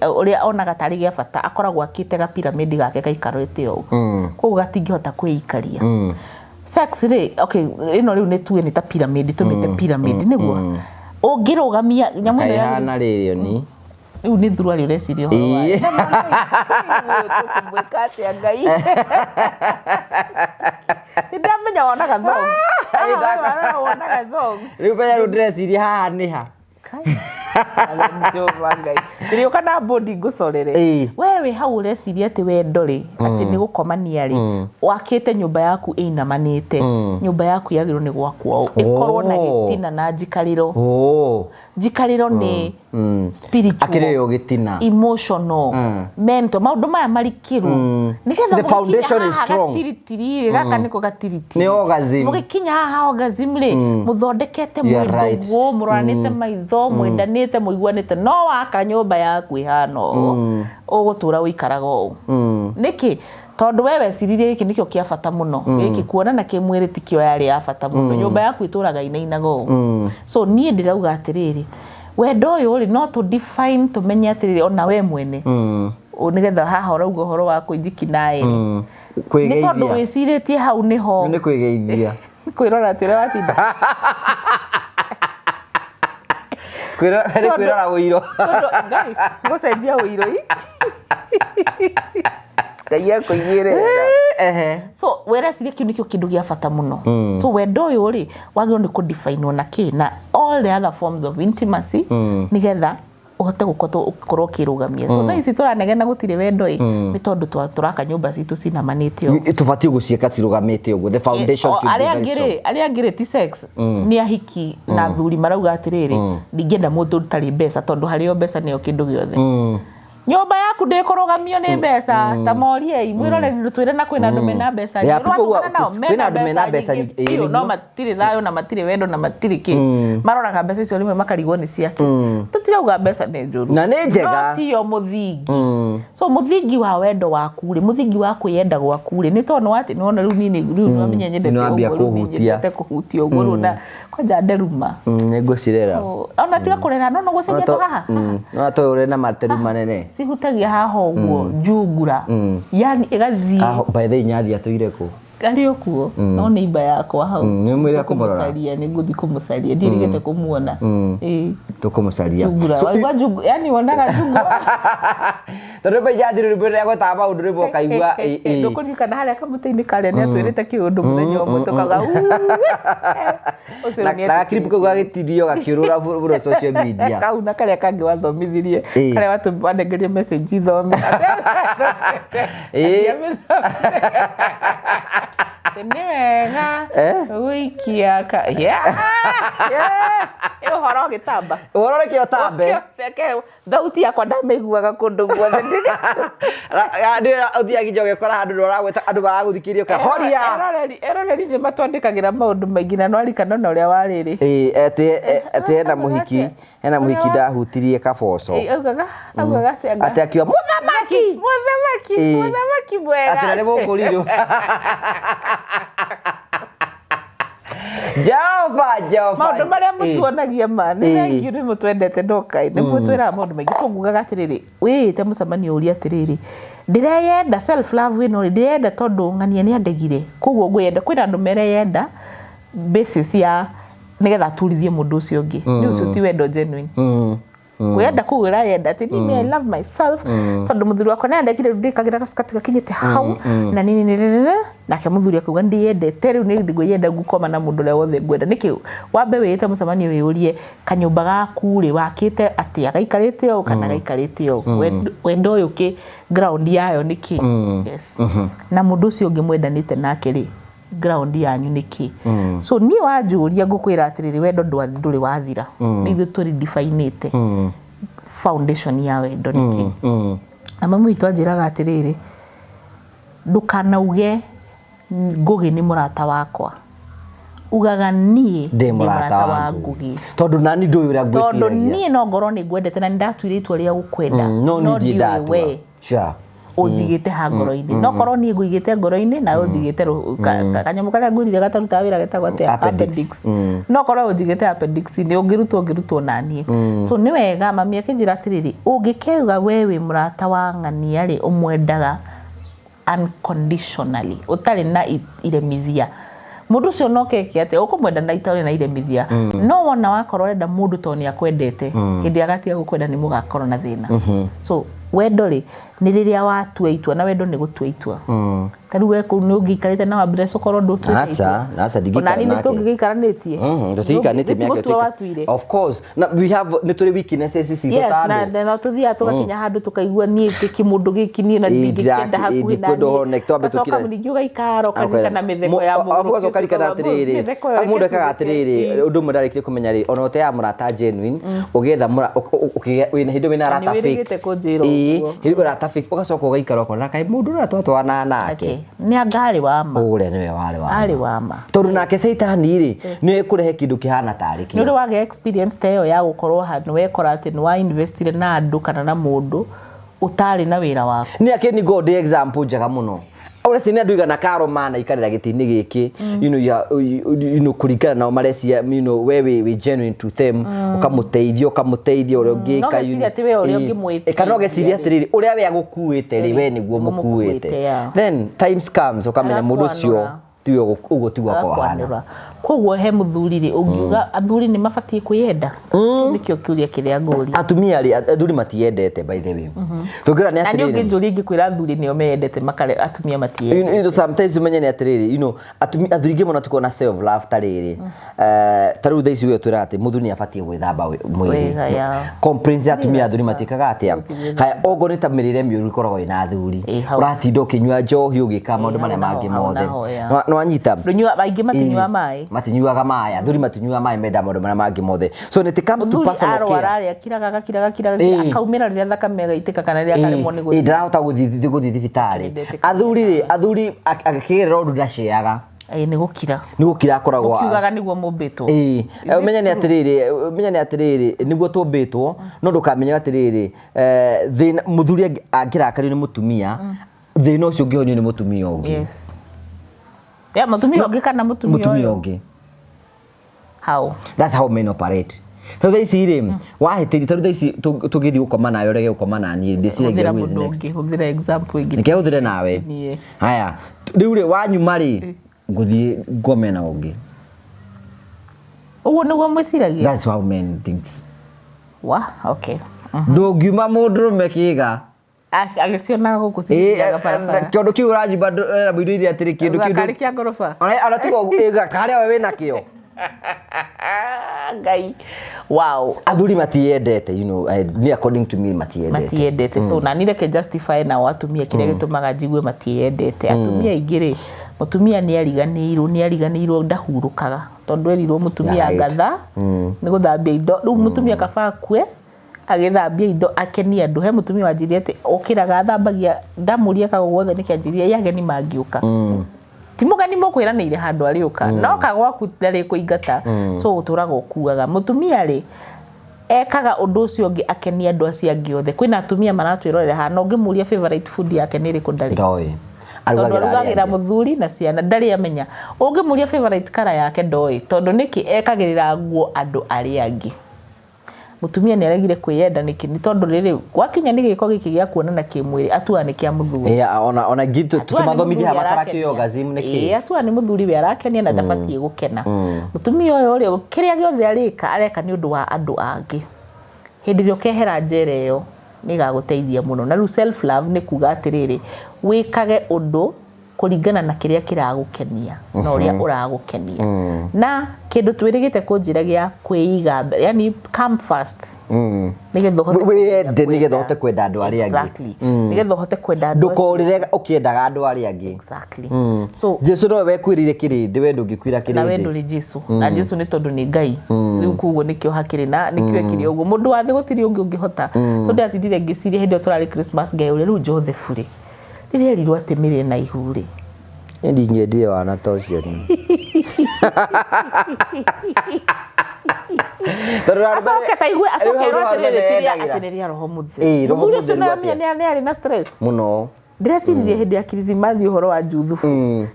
ũrĩa onaga tarĩ gĩa bata akoragwo akĩte ga pyramid gake gaikarĩte ũũ. Koguo gatingĩhota kwĩikaria. Sex rĩ, okay, ĩno rĩu nĩ tuge nĩ ta pyramid, tũmĩte pyramid nĩguo. Ũngĩrũgamia nyamũ ĩno ya Kaihana rĩrĩ oni. Rĩu nĩ thuruarĩ ũreciria ũhoro wayo. Tũkũmwĩka atĩa Ngai? Nĩ ndamenya wonaga thong. Wonaga thong. Rĩu menya rĩu ndĩreciria haha nĩ ha. Jehova Ngai. Ndĩrĩũka na bodi ngũcorere. We wĩ hau ũreciria atĩ wendo rĩ, atĩ nĩ gũkomania rĩ, wakĩte nyũmba yaku ĩinamanĩte. Nyũmba yaku yagĩrĩirwo nĩ gwakwo ũũ. Ĩkorwo na gĩtina na njikarĩro. Njikarĩro nĩ spiritual. Akĩrĩ yo gĩtina. Emotional, mental, maũndũ maya marikĩru. Nĩgetha The foundation is strong. Gatiritiri, gaka nĩko gatiritiri. Nĩ orgasm. Mũgĩkinya haha orgasm rĩ, mũthondekete You are right. mwĩndũgũ, mũroranĩte maitho, mwendanĩte, mũiguanĩte. No waka nyũmba yaku ĩhana ũũ, ũgũtũra ũikaraga ũũ. Nĩkĩ? Tondũ we weciririe gĩkĩ nĩkĩo kĩa bata mũno. Gĩkĩ kuonana kĩmwĩrĩ tikĩo yarĩ ya bata mũno. Nyũmba yaku ĩtũraga ĩinainaga ũũ. So niĩ ndĩrauga atĩrĩrĩ, Wendo ũyũ rĩ, no tũ define, tũmenye atĩrĩrĩ, ona we mwene nĩgetha haha ũrauga ũhoro wa kwĩjikinaĩ rĩ, nĩ tondũ Kwĩgeithia. Wĩcirĩtie hau nĩho Nĩ kwĩgeithia. Kwĩrora atĩ ũrĩa watinda. Nĩ kwĩrora ũiro. Tondũ Ngai gũcenjia ũiro i Ngai akũiguĩre tha. So wereciria kĩu nĩkĩo kĩndũ gĩa bata mũno. So wendo ũyũ rĩ, wagĩrĩirwo nĩ kũdefinwo na kĩ na all the other forms of intimacy, nĩgetha ũhote gũkorwo ũkĩrũgamia. So thaa ici tũranegena gũtirĩ wendo ĩ, nĩ tondũ tũraka nyũmba citũ cinamanĩte ũguo. Tũbatiĩ gũciĩka cirũgamĩte ũguo, the foundation should be Arĩa very angĩ strong. rĩ, arĩa angĩ rĩ, ti sex, nĩ ahiki na athuri marauga atĩrĩrĩ, ndingĩenda mũndũ ũtarĩ mbeca, tondũ harĩ o mbeca nĩyo kĩndũ gĩothe. Nyũmba yaku ndĩkũrũgamio nĩ mbeca. Ta moriei mwĩroreri, twĩre na kwĩna andũ mena mbeca Yeah, nyingĩ. people Ũratũngana nao kwĩna andũ mena mbeca nyingĩ nyingĩ, ĩĩ, biũ, no nĩguo. Matirĩ thayũ na matirĩ wendo na matirĩ kĩ. Maroraga mbeca icio rĩmwe makarigwo nĩ ciake. Tũtirauga mbeca nĩ njũru. Na nĩ njega. No tiyo mũthingi. So mũthingi wa wendo waku rĩ, mũthingi wa kwĩyenda gwaku rĩ, nĩ tondũ atĩ nĩwona rĩu niĩ rĩu nĩwamenya nyendete Nĩwambia ũguo, rĩu niĩ kũhutia. nyendete kũhutia ũguo rĩu, na kwanja nderuma. Nĩ ngũcirera. Ona tiga kũrera, no gũcenjia to haha. No to ũrĩ na materu manene. Cihutagia haha ũguo njungura, yani ĩgathiĩ. Aho, by the way, Nyathi atũire kũ? Arĩ o kuo, no nĩ imba yakwa hau. Nĩ mwĩre kũmũrora. Kũmũcaria, nĩ ngũthiĩ kũmũcaria, ndiĩrĩgĩte kũmuona. Ĩĩ. Tũkũmũcaria. Njungura. Waigua yani wonaga njungura. Tondũ rĩmwe Nyathi rĩmwe rĩrĩa gwetaga maũndũ rĩmwe ũkaigua ĩ, ĩ. Ndũkũririkana harĩa kamũtĩ-inĩ karĩa nĩ atwĩrĩte kĩũndũ mũthenya ũmwe tũkauga "Uwe." Ũcio Na nĩ na gaclip kau gagĩtirio gakĩũrũra mũno social media. Kau na karĩa kangĩ wathomithirie, karĩa wanengerie message ithome. Nĩ wega gũikia ka yeah. Yeah. Ĩ ũhoro ũgĩtamba. Ũhoro reke ũtambe. Reke thauti yakwa ndamĩiguaga kũndũ guothe. Ũthiaga nginya ũgekora handũ ndũragweta andũ maragũthikĩrĩria ũkahoria. Eroreri nĩ matwandĩkagĩra maũndũ maingĩ na nwarikana na ũrĩa warĩrĩ. Ĩ, atĩ hena mũhiki ndahutirie kaboco. Ĩ, augaga atĩa Atĩ akiuga mũthamaki. Mũthamaki. Mũthamaki mwega. Atĩ na nĩ mũkũrirũ. Jehova, Jehova. Maũndũ marĩa mũtuonagia ma nĩ thengiũ, nĩ mũtwendete, no kaĩ nĩ mũtwĩraga maũndũ maingĩ. So ngugaga atĩrĩrĩ, wĩĩte mũcemanio ũria atĩrĩrĩ, ndĩreyenda, self love ĩno rĩ, ndĩreyenda tondũ ng'ania nĩ andegire, koguo ngwĩyenda. Kwĩna andũ mereyenda basis ya nĩgetha aturithie mũndũ ũcio ũngĩ. Nĩ ũcio ti wendo genuine. Kwĩyenda kũu ũrayenda atĩ niĩ I love myself tondũ mũthuri wakwa nĩ andekire, rĩu ndĩkagĩra gacikati gakinyĩte hau na nini nini, nake mũthuri akauga ndĩyendete, rĩu nĩ ngwĩyenda, ngũkoma na mũndũ ũrĩa wothe ngwenda. Nĩkĩ wambe wĩĩte mũcemanio wĩyũrie kanyũmba gaku rĩ, wakĩte atĩa, gaikarĩte ũũ kana gaikarĩte ũũ? Wendo ũyũ kĩ ground yayo nĩ kĩ? Yes, na mũndũ ũcio ũngĩ mwendanĩte nake rĩ, ground yanyu nĩ kĩ? So niĩ wanjũria, ngũkwĩra atĩrĩrĩ, wendo ndũrĩ wathira, nĩ ithuĩ tũri definĩte foundation ya wendo nĩ kĩ. Na mami witũ anjĩraga atĩrĩrĩ, ndũkanauge Ngũgĩ nĩ mũrata wakwa, ugaga niĩ ndĩ mũrata wa Ngũgĩ. Tondũ nani ndũĩ ũrĩa tondũ ngwĩciragia. Niĩ no ngorwo nĩ ngwendete na nĩ ndatuire itua rĩa gũkwenda, no niĩ ndirĩ ndiũĩ ndatua. we ũnjigĩte ha ngoro-inĩ. No korwo niĩ ngũigĩte ngoro-inĩ nawe ũnjigĩte kanyamũ karĩa ngwĩrire gatarutaga wĩra getagwo atĩa? Appendix. Appendix. No korwo ũnjigĩte appendix-inĩ, ũngĩrutwo naniĩ. So nĩ wega mami akĩnjĩra atĩrĩrĩ, ũngĩkeuga we wĩ mũrata wa ng'ania rĩ, ũmwendaga unconditionally, ũtarĩ na iremithia. Mũndũ ũcio no keke atĩa, ũkũmwenda na itarĩ na iremithia. No wona wakorwo ũrenda mũndũ tondũ nĩ akwendete, hĩndĩ agatiga gũkwenda nĩ mũgakorwo na thĩna. So wendo rĩ, nĩ rĩrĩa watua itua, na wendo nĩ gũtua itua. Ta rĩu we kũu nĩ ũngĩikarĩte na Wambless ũkorwo ndũtuĩte Aca, itua? Aca, ndingĩikara Ona niĩ nĩ nake. tũngĩgĩikaranĩtie? Tũtiikanĩtie mĩaka Nĩ gũtua watuire. Of course na we have, nĩ tũrĩ weaknesses citũ Yes, ta na andũ. na no tũthiaga tũgakinya handũ tũkaigua niĩ kĩmũndũ gĩkĩ niĩ na Ĩ, ndingĩkĩenda hakuhĩ na ndikwenda ũhoro niĩ. twambe Ũgacoka tũkire. ningĩ ũgaikara ũkaririkana mĩtheko ya Arabu mũgũrũki ũgacoka ũcio, ũkarikana ũkauga, atĩrĩrĩ, "Mĩtheko ĩyo mũndũ reke ekaga tutheke." atĩrĩrĩ, ũndũ ũmwe ndarĩkire kũmenya rĩ, ona ũteaga mũrata genuine, ũgĩetha ũkĩgĩa wĩna hĩndĩ wĩna arata Nĩ fake. wĩrĩgĩte kũnjĩra ũguo. Hĩndĩ arata fake, ũgacoka ũgaikara ũkona kaĩ mũndũ ũrĩa twatwaranaga nake Ake, nĩ anga arĩ wa ma. Ũrĩa nĩwe warĩ wa Arĩ ma. wa ma. Tondũ nake caitani rĩ, nĩ kũrehe kĩndũ kĩhana tarĩ Nĩ kĩo. ũrĩ wagĩa experience ta ĩyo ya gũkorwo handũ wekora atĩ nĩ wa investire na andũ kana na mũndũ ũtarĩ na wĩra waku? Nĩ akĩ nĩ ndĩ example njega mũno. Ũreciria nĩ andũ igana karo manaikarĩra gĩtĩ-inĩ gĩkĩ, you are, kũringana nao marecia, we wĩ genuine to them, ũkamũteithia, ũkamũteithia ũrĩa ũngĩka. No ũgeciria atĩ we ũrĩa ũngĩmwĩteithia. Kana ũgeciria atĩrĩrĩ, ũrĩa we agũkuĩte rĩ, we nĩguo mũkuĩte, mũkuĩte. Yeah. Then times comes ũkamenya mũndũ ũcio Agakwanũra. tiwe ũguo tiguo akorwo ahana. Agakwanũra. Koguo he mũthuri rĩ, ũngiuga athuri nĩ mabatiĩ kwĩyenda? Kĩu nĩkĩo kĩũria kĩrĩa ngũria. Atumia rĩ, athuri matiendete, by the way, tũngĩra nĩ Na nĩ atĩrĩrĩ, ũngĩnjũria, ingĩkwĩra athuri nĩo meyendete, makare atumia matiendete. Sometimes umenye nĩ atĩrĩrĩ, athuri aingĩ mũno tũkoragwo na self love ta rĩrĩ, ta rĩu thaa ici we twĩraga atĩ mũthuri nĩ abatiĩ gwĩthamba mwĩrĩ. Wega, yeah. Complaints ya atumia, athuri matikaga atĩa? Haya, okorwo nĩ ta mĩrĩre mĩũru ĩkoragwo ĩna athuri, Ĩ, hau. ũratinda ũkĩnyua njohi, ũgĩka maũndũ Ĩ, marĩa hau naho, mangĩ hau mothe. naho, yeah. Nĩwanyita? Ndũnyua, aingĩ matinyuaga maĩ. Matinyuaga maĩ, athuri matinyuaga maĩ, menda maũndũ marĩa mangĩ mothe. So when it comes to Mũthuri personal arwara care, rĩ, akiraga, agakiraga, akiraga, akaumĩra rĩrĩa thakame ĩgaitĩka kana rĩrĩa akaremwo nĩ gũthiĩ. Ndarahota gũthiĩ thibitarĩ. Ndetĩkagia. Athuri rĩ, athuri akĩgerera ũndũ ndaceaga. Ĩ, nĩ gũkira. Nĩ gũkira akoragwo. Ũkiugaga nĩguo mũmbĩtwo. Ĩĩ, ũmenye nĩ atĩrĩrĩ, nĩguo tũmbĩtwo, no ndũkamenye atĩrĩrĩ, thĩna mũthuri angĩrakario nĩ mũtumia, thĩna ũcio ũngĩhonio nĩ mũtumia ũngĩ. Yes, ya mũtumia ũngĩ kana mũtumia mũtumia ũyũ. Ũngĩ. How? That's how men operate. Tondũ thaa ici rĩ, wahĩtĩria, tondũ thaa ici tũngĩthiĩ gũkoma nawe, ũrege gũkoma na niĩ, ndĩciragia Hũthĩra who is mũndũ next. ũngĩ, hũthĩra example ĩngĩ. Nĩkĩo hũthĩre nawe. Niĩ. Haya, rĩu rĩ, wanyuma rĩ, ngũthiĩ ngome na ũngĩ. Ũguo nĩguo mwĩciragia? That's how men thinks. Wa okay. Ndũngiuma mũndũrũme kĩga. Agĩcionaga gũkũ cithiaga barabara. Kĩndũ kĩu ũranjimba mũndũ iria atĩrĩ kĩndũ kĩu Karĩ kĩa ngoroba. Ona tiga ũguo, karĩa we wĩna kĩo. Ngai, wow. Athuri matiendete, ni according to me matiendete. Matiendete. So na ni reke justify nao atumia kĩrĩa gĩtũmaga njigue matiendete. Atumia aingĩ rĩ, mũtumia nĩ ariganĩirwo, nĩ ariganĩirwo, ndahurũkaga tondũ erirwo mũtumia ngatha nĩ gũthambia indo. Rĩu mũtumia kaba akue agĩthambia indo akenie andũ. He mũtumia wanjirie atĩ okĩraga athambagia, ndamũria kago guothe nĩkĩ, anjirie ĩ ageni mangĩũka, ti mũgeni mũkwĩranĩire handũ arĩũka, no ka gwaku ndarĩ kũingata. So ũtũraga ũkuaga. Mũtumia rĩ, ekaga ũndũ ũcio ũngĩ akenie andũ acio angĩ othe. Kwĩna atumia maratwĩrorera haha na ũngĩmũria favorite food yake nĩ ĩrĩkũ, ndarĩ. Ndoĩ. Tondũ Arugagĩra arĩa arugagĩra angĩ. Mũthuri na ciana, ndarĩ amenya. Ũngĩmũria favorite color yake, ndoĩ. Tondũ nĩkĩ? Ekagĩrĩra nguo andũ arĩa angĩ. Mũtumia nĩ aregire kwĩyenda. Nĩkĩ? Nĩ tondũ rĩrĩ gwakinya nĩ gĩko gĩkĩ gĩa kuonana kĩmwĩrĩ, atuaga nĩ kĩa mũthuri. Yeah, ona ngitũ Atua nĩ tumathomithia mũthuri matarakĩo arakenia. orgasm nĩ Ĩĩ, kĩ. atua nĩ mũthuri we arakenia na ndabatiĩ gũkena. Mũtumia ũyũ rĩ, kĩrĩa gĩothe arĩka, areka nĩ ũndũ wa andũ angĩ. Hĩndĩ ĩrĩa ũkehera njera ĩyo, nĩ ĩgagũteithia mũno. Na rĩu self love nĩ kuga atĩrĩrĩ, wĩkage ũndũ kũringana na kĩrĩa kĩragũkenia na ũrĩa ũragũkenia, na kĩndũ twĩrĩgĩte kũnjĩra gĩa kwĩiga mbere, yani come first, nĩgetha ũhote Wĩyende nĩgetha ũhote kwenda andũ arĩa angĩ. Exactly, nĩgetha ũhote kwenda andũ acio. Ndũkorĩre ũkĩendaga andũ arĩa angĩ. Exactly. So Jesu nowe wekuĩrĩire kĩrĩndĩ, we ndũngĩkuĩra na we kĩrĩndĩ. ndũrĩ Jesu, na Jesu nĩ tondũ nĩ Ngai. Rĩu koguo nĩkĩo hakĩrĩ na nĩkĩo ekire ũguo. Mũndũ wa thĩ gũtirĩ ũngĩ ũngĩhota, tondũ ndatindire ngĩciria hĩndĩ ĩyo tũrarĩ Christmas, ngeyũria, rĩu Joseph rĩ, rĩrĩa erirwo atĩ mĩrĩ na ihu rĩ, Ndingĩendire wana ta ũcio niĩ. Tondũ acoke ta igue, acoke rĩu erwo hau atĩrĩrĩ, nĩ tiria meyendagĩra. atĩ nĩ rĩa Roho Ĩĩ, Mũtheru. Roho Mũthuri ũcio Mũtheru na atĩa? nĩ arĩ na stress. Mũno. Ndĩreciririe hĩndĩ ya Kirithimathi ũhoro wa Juthubu,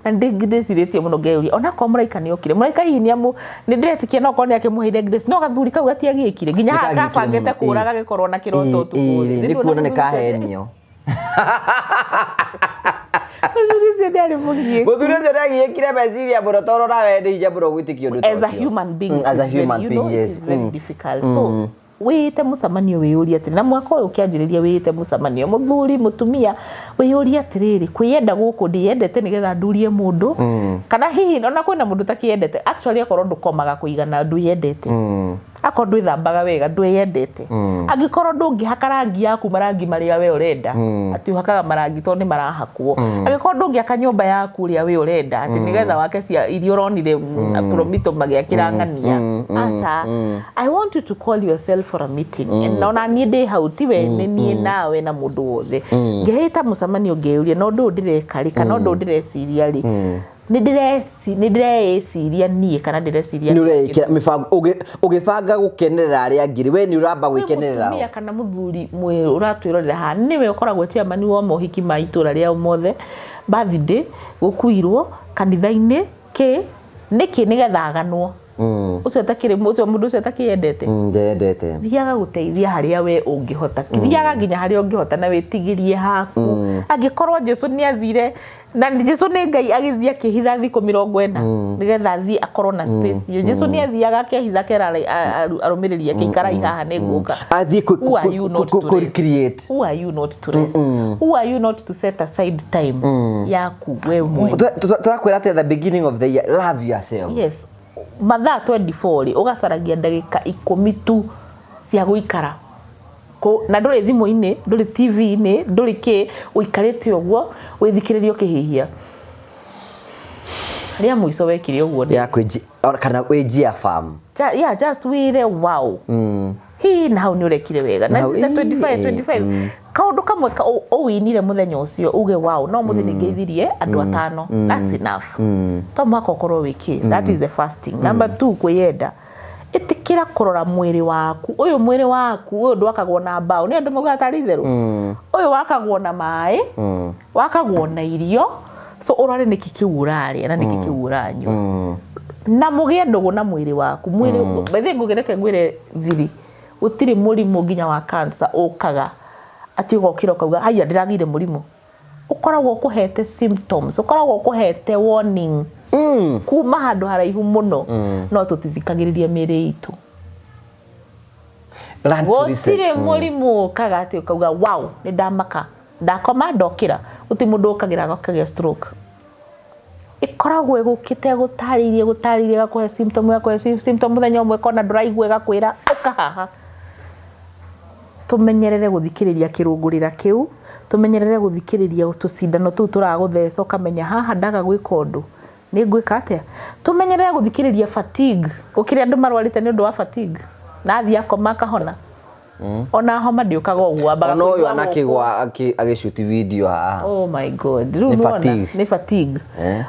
na ndĩcirĩtie mũno ngeyũria, onakorwo mũraika nĩ okire, mũraika hihi nĩ ndĩretĩkia no korwo nĩ akĩmũheire grace, no gathuri kau gatiagĩkire nginya haha Nĩ kagĩkire kabangĩte mũno, kũra ĩĩ. gagĩkorwo na kĩroto ũtukũ. Ĩĩ, nĩ kuona nĩ kahenio. Mũthuri ũcio nĩ arĩ mũgiĩku. Mũthuri ũcio nĩ agiĩkire meciria mũno, tondũ nawe nĩ hinya mũno gwĩtĩkia ũndũ ta As a ũcio. human being, it As a is very, human you being, know, it yes. is very difficult. So wĩĩte mũcemanio, wĩyũrie atĩrĩ, na mwaka ũyũ ũkĩanjĩrĩria, wĩĩte mũcemanio, mũthuri, mũtumia, wĩyũrie atĩrĩrĩ, kwĩyenda gũkũ ndĩyendete nĩgetha ndurie mũndũ, kana hihi ona kwĩna mũndũ ũtakĩyendete actually? Akorwo ndũkomaga kũigana, ndwĩyendete. Akorwo ndwĩthambaga wega, ndwĩyendete. Angĩkorwo ndũngĩhaka rangi yaku marangi marĩa we ũrenda, atĩ ũhakaga marangi tondũ nĩ marahakwo, angĩkorwo ndũngĩaka nyũmba yaku ũrĩa we ũrenda, atĩ nĩgetha wake cia iria ũronire promito magĩakĩra ng'ania, aca. I want you to call yourself for a meeting. And ona niĩ ndĩ hau, tiwe nĩ niĩ nawe na mũndũ wothe, ngehĩta mũcemanio, ngeyũria, no ũndũ ũyũ ndĩreka rĩ, kana ũndũ ũyũ ndĩreciria rĩ, nĩ ndĩreĩciria niĩ kana ndĩreciria Nĩ ũreĩkĩra mĩbango ũgĩbanga gũkenerera arĩa angĩ rĩ, we nĩ ũramba Kwĩ gwĩkenerera. mũtumia kana mũthuri ũratwĩrorera haha, nĩwe ũkoragwo chairman wa mohiki ma itũra rĩao mothe, Birthday, gũkuirwo kanitha-inĩ, kĩ nĩkĩ, nĩgetha aganwo. Ũcio atakĩrĩ ũcio, mũndũ ũcio atakĩendete. Ndendete. Thiaga gũteithia harĩa we ũngĩhota, thiaga nginya harĩa ũngĩhota na wĩtigĩrie haku. Angĩkorwo Jesu nĩ athire, na Jesu nĩ Ngai, agĩthiĩ akĩhitha thikũ 40 nĩgetha athiĩ akorwo na space ĩyo. Jesu nĩ athiaga akĩhitha, akera arũmĩrĩri ake, "Ikarai haha, nĩ ngũka." Athiĩ Who are you not to rest? Create. Who are you not to rest? Who are you not to set aside time yaku we mwene? Tũrakwĩra atĩ at the beginning of the year, love yourself. Yes, mathaa 24 rĩ, ũgacaragia ndagĩka 10 tu cia gũikara na ndũrĩ thimũ-inĩ, ndũrĩ TV-inĩ, ndũrĩ kĩ, ũikarĩte ũguo wĩthikĩrĩrie ũkĩhihia. Rĩa mũico wekire ũguo nĩ Ya kwĩnji kana wĩnjia farm. Yeah, just wĩre wow, hi na hau nĩ ũrekire wega na Hau, na 25 25 kaũndũ kamwe ũwinire mũthenya ũcio, uge wow, no mũthĩ nĩ ngeithirie andũ atano, that's enough. To mũhaka ũkorwo wĩkĩ. That is the first thing. Number two, kwĩyenda. Ĩtĩkĩra kũrora mwĩrĩ waku. Ũyũ mwĩrĩ waku ũyũ ndwakagwo na mbaũ, nĩ andũ maugaga tarĩ itherũ. Ũyũ wakagwo na maĩ, wakagwo na irio. So ũrore nĩkĩ kĩu ũrarĩa na nĩkĩ kĩu ũranyua, na mũgĩe ndũgũ na mwĩrĩ waku. Mwĩrĩ, by the way, ngũgĩreke ngwĩre thiri, gũtirĩ mũrimũ nginya wa cancer ũkaga atĩ ũgokĩra ũkauga, "Haiya, ndĩragĩire mũrimũ." Ũkoragwo ũkũhete symptoms, ũkoragwo ũkũhete warning kuma handũ haraihu mũno, no tũtithikagĩrĩria mĩĩrĩ itũ. Learn to listen. Gũtirĩ mũrimũ ũkaga atĩ ũkauga, "Wow, nĩ ndamaka, ndakoma ndokĩra." Gũtirĩ mũndũ ũkagĩra agakĩgĩa stroke. Ĩkoragwo ĩgũkĩte gũtarĩirie, gũtarĩirie, ĩgakũhe symptom, ĩgakũhe symptom, mũthenya ũmwe kona ndũraigua, ĩgakwĩra ũka haha. Tũmenyerere gũthikĩrĩria kĩrũngũrĩra kĩu, tũmenyerere gũthikĩrĩria tũcindano tũu tũragũtheca, ũkamenya haha ndaga gwĩka ũndũ nĩ ngwĩka atĩa. Tũmenyerere gũthikĩrĩria fatigue. Gũkĩrĩ andũ marwarĩte nĩ ũndũ wa fatigue, na athiĩ akoma akahona. Ona homa ndĩũkaga ũguo, wambaga Ona ũyũ kũigua gũkũ. anakĩgwa agĩcuti video haha. Oh my God, rĩu Nĩ nĩwona, fatigue. Nĩ fatigue. Eh.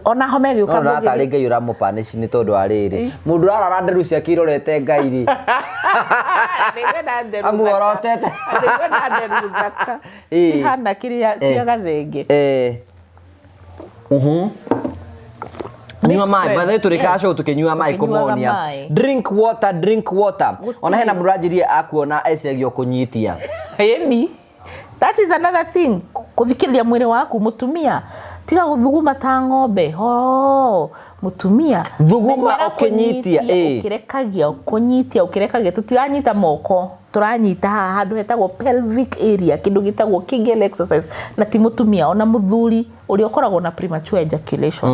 Ona homa No ĩgĩũka ndĩratarĩ Ngai ũramũpanici nĩ tondũ wa rĩrĩ, mũndũ ũrarara nderu ciake irorete Ngai rĩ, Nĩngwenda nderu thaka. amuorotete. Nĩngwenda nderu thaka cihana kĩrĩa cia gathenge. Nyua maĩ. Make By the way, sense, tũrĩkaga yes. show tũkĩnyua maĩ. Tũkĩnyuaga Kũmonia maĩ. drink water, drink water. Ona hena mũndũ ũranjirie akuona eciragia ũkũnyitia. Ĩni, that is another thing, kũthikĩrĩria mwĩrĩ waku. Mũtumia, tiga gũthuguma ta ng'ombe ho. Mũtumia, Thuguma menyera ũkĩnyitia, kũnyitia, ĩ. ũkĩrekagia, kũnyitia ũkĩrekagia. Tũtiranyita moko, tũranyita haha handũ hetagwo pelvic area, kĩndũ gĩtagwo Kegel exercise. Na ti mũtumia, ona mũthuri ũrĩa ũkoragwo na premature ejaculation,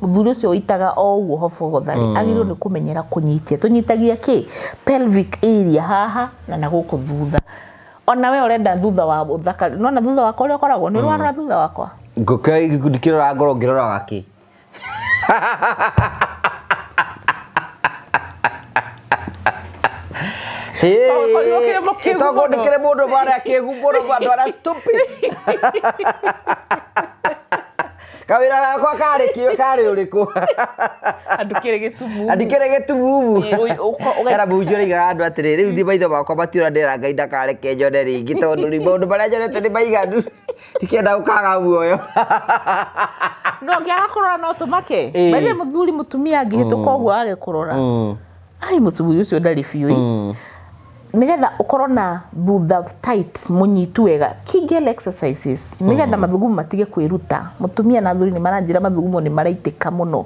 mũthuri ũcio ũitaga o ũguo hobogothari, agĩrĩirwo nĩ kũmenyera kũnyitia. Tũnyitagia kĩ? Pelvic area haha na gũkũ thutha. Ona we ũrenda thutha wa ũthaka, nona thutha wakwa ũrĩa ũkoragwo, nĩ ũrarora thutha wakwa. Ngũkĩrora ngoro ngĩroraga kĩ? Tondũ ũkĩrĩ mũkĩgu Tondũ mũno. ndĩkĩrĩ mũndũ marĩa kĩgu mũno, andũ arĩa stupid. Kawĩra gakwa karĩ kĩ karĩ ũrĩkũ? Andũ kĩrĩ gĩtumumu. Andikĩrĩ gĩtumumu. Ĩ, Hena mũhunjia ũraigaga andũ atĩrĩ, rĩu thiĩ maitho makwa matiũra, ndĩra Ngai ndakareke nyone rĩngĩ, tondũ rĩ maũndũ marĩa nyonete nĩ maiganu, ndikenda gũkaga muoyo. No ngĩaga kũrora no tũmake. Ĩ. Maithe mũthuri, mũtumia angĩhĩtũka ũguo age kũrora, ai, mũthuri ũcio ndarĩ biũ ĩ. Nĩgetha ũkorwo na thutha tight, mũnyitu wega, Kegel exercises, nĩgetha mathugumo matige kwĩruta. Mũtumia na athuri nĩ maranjĩra mathugumo nĩ maraitĩka mũno.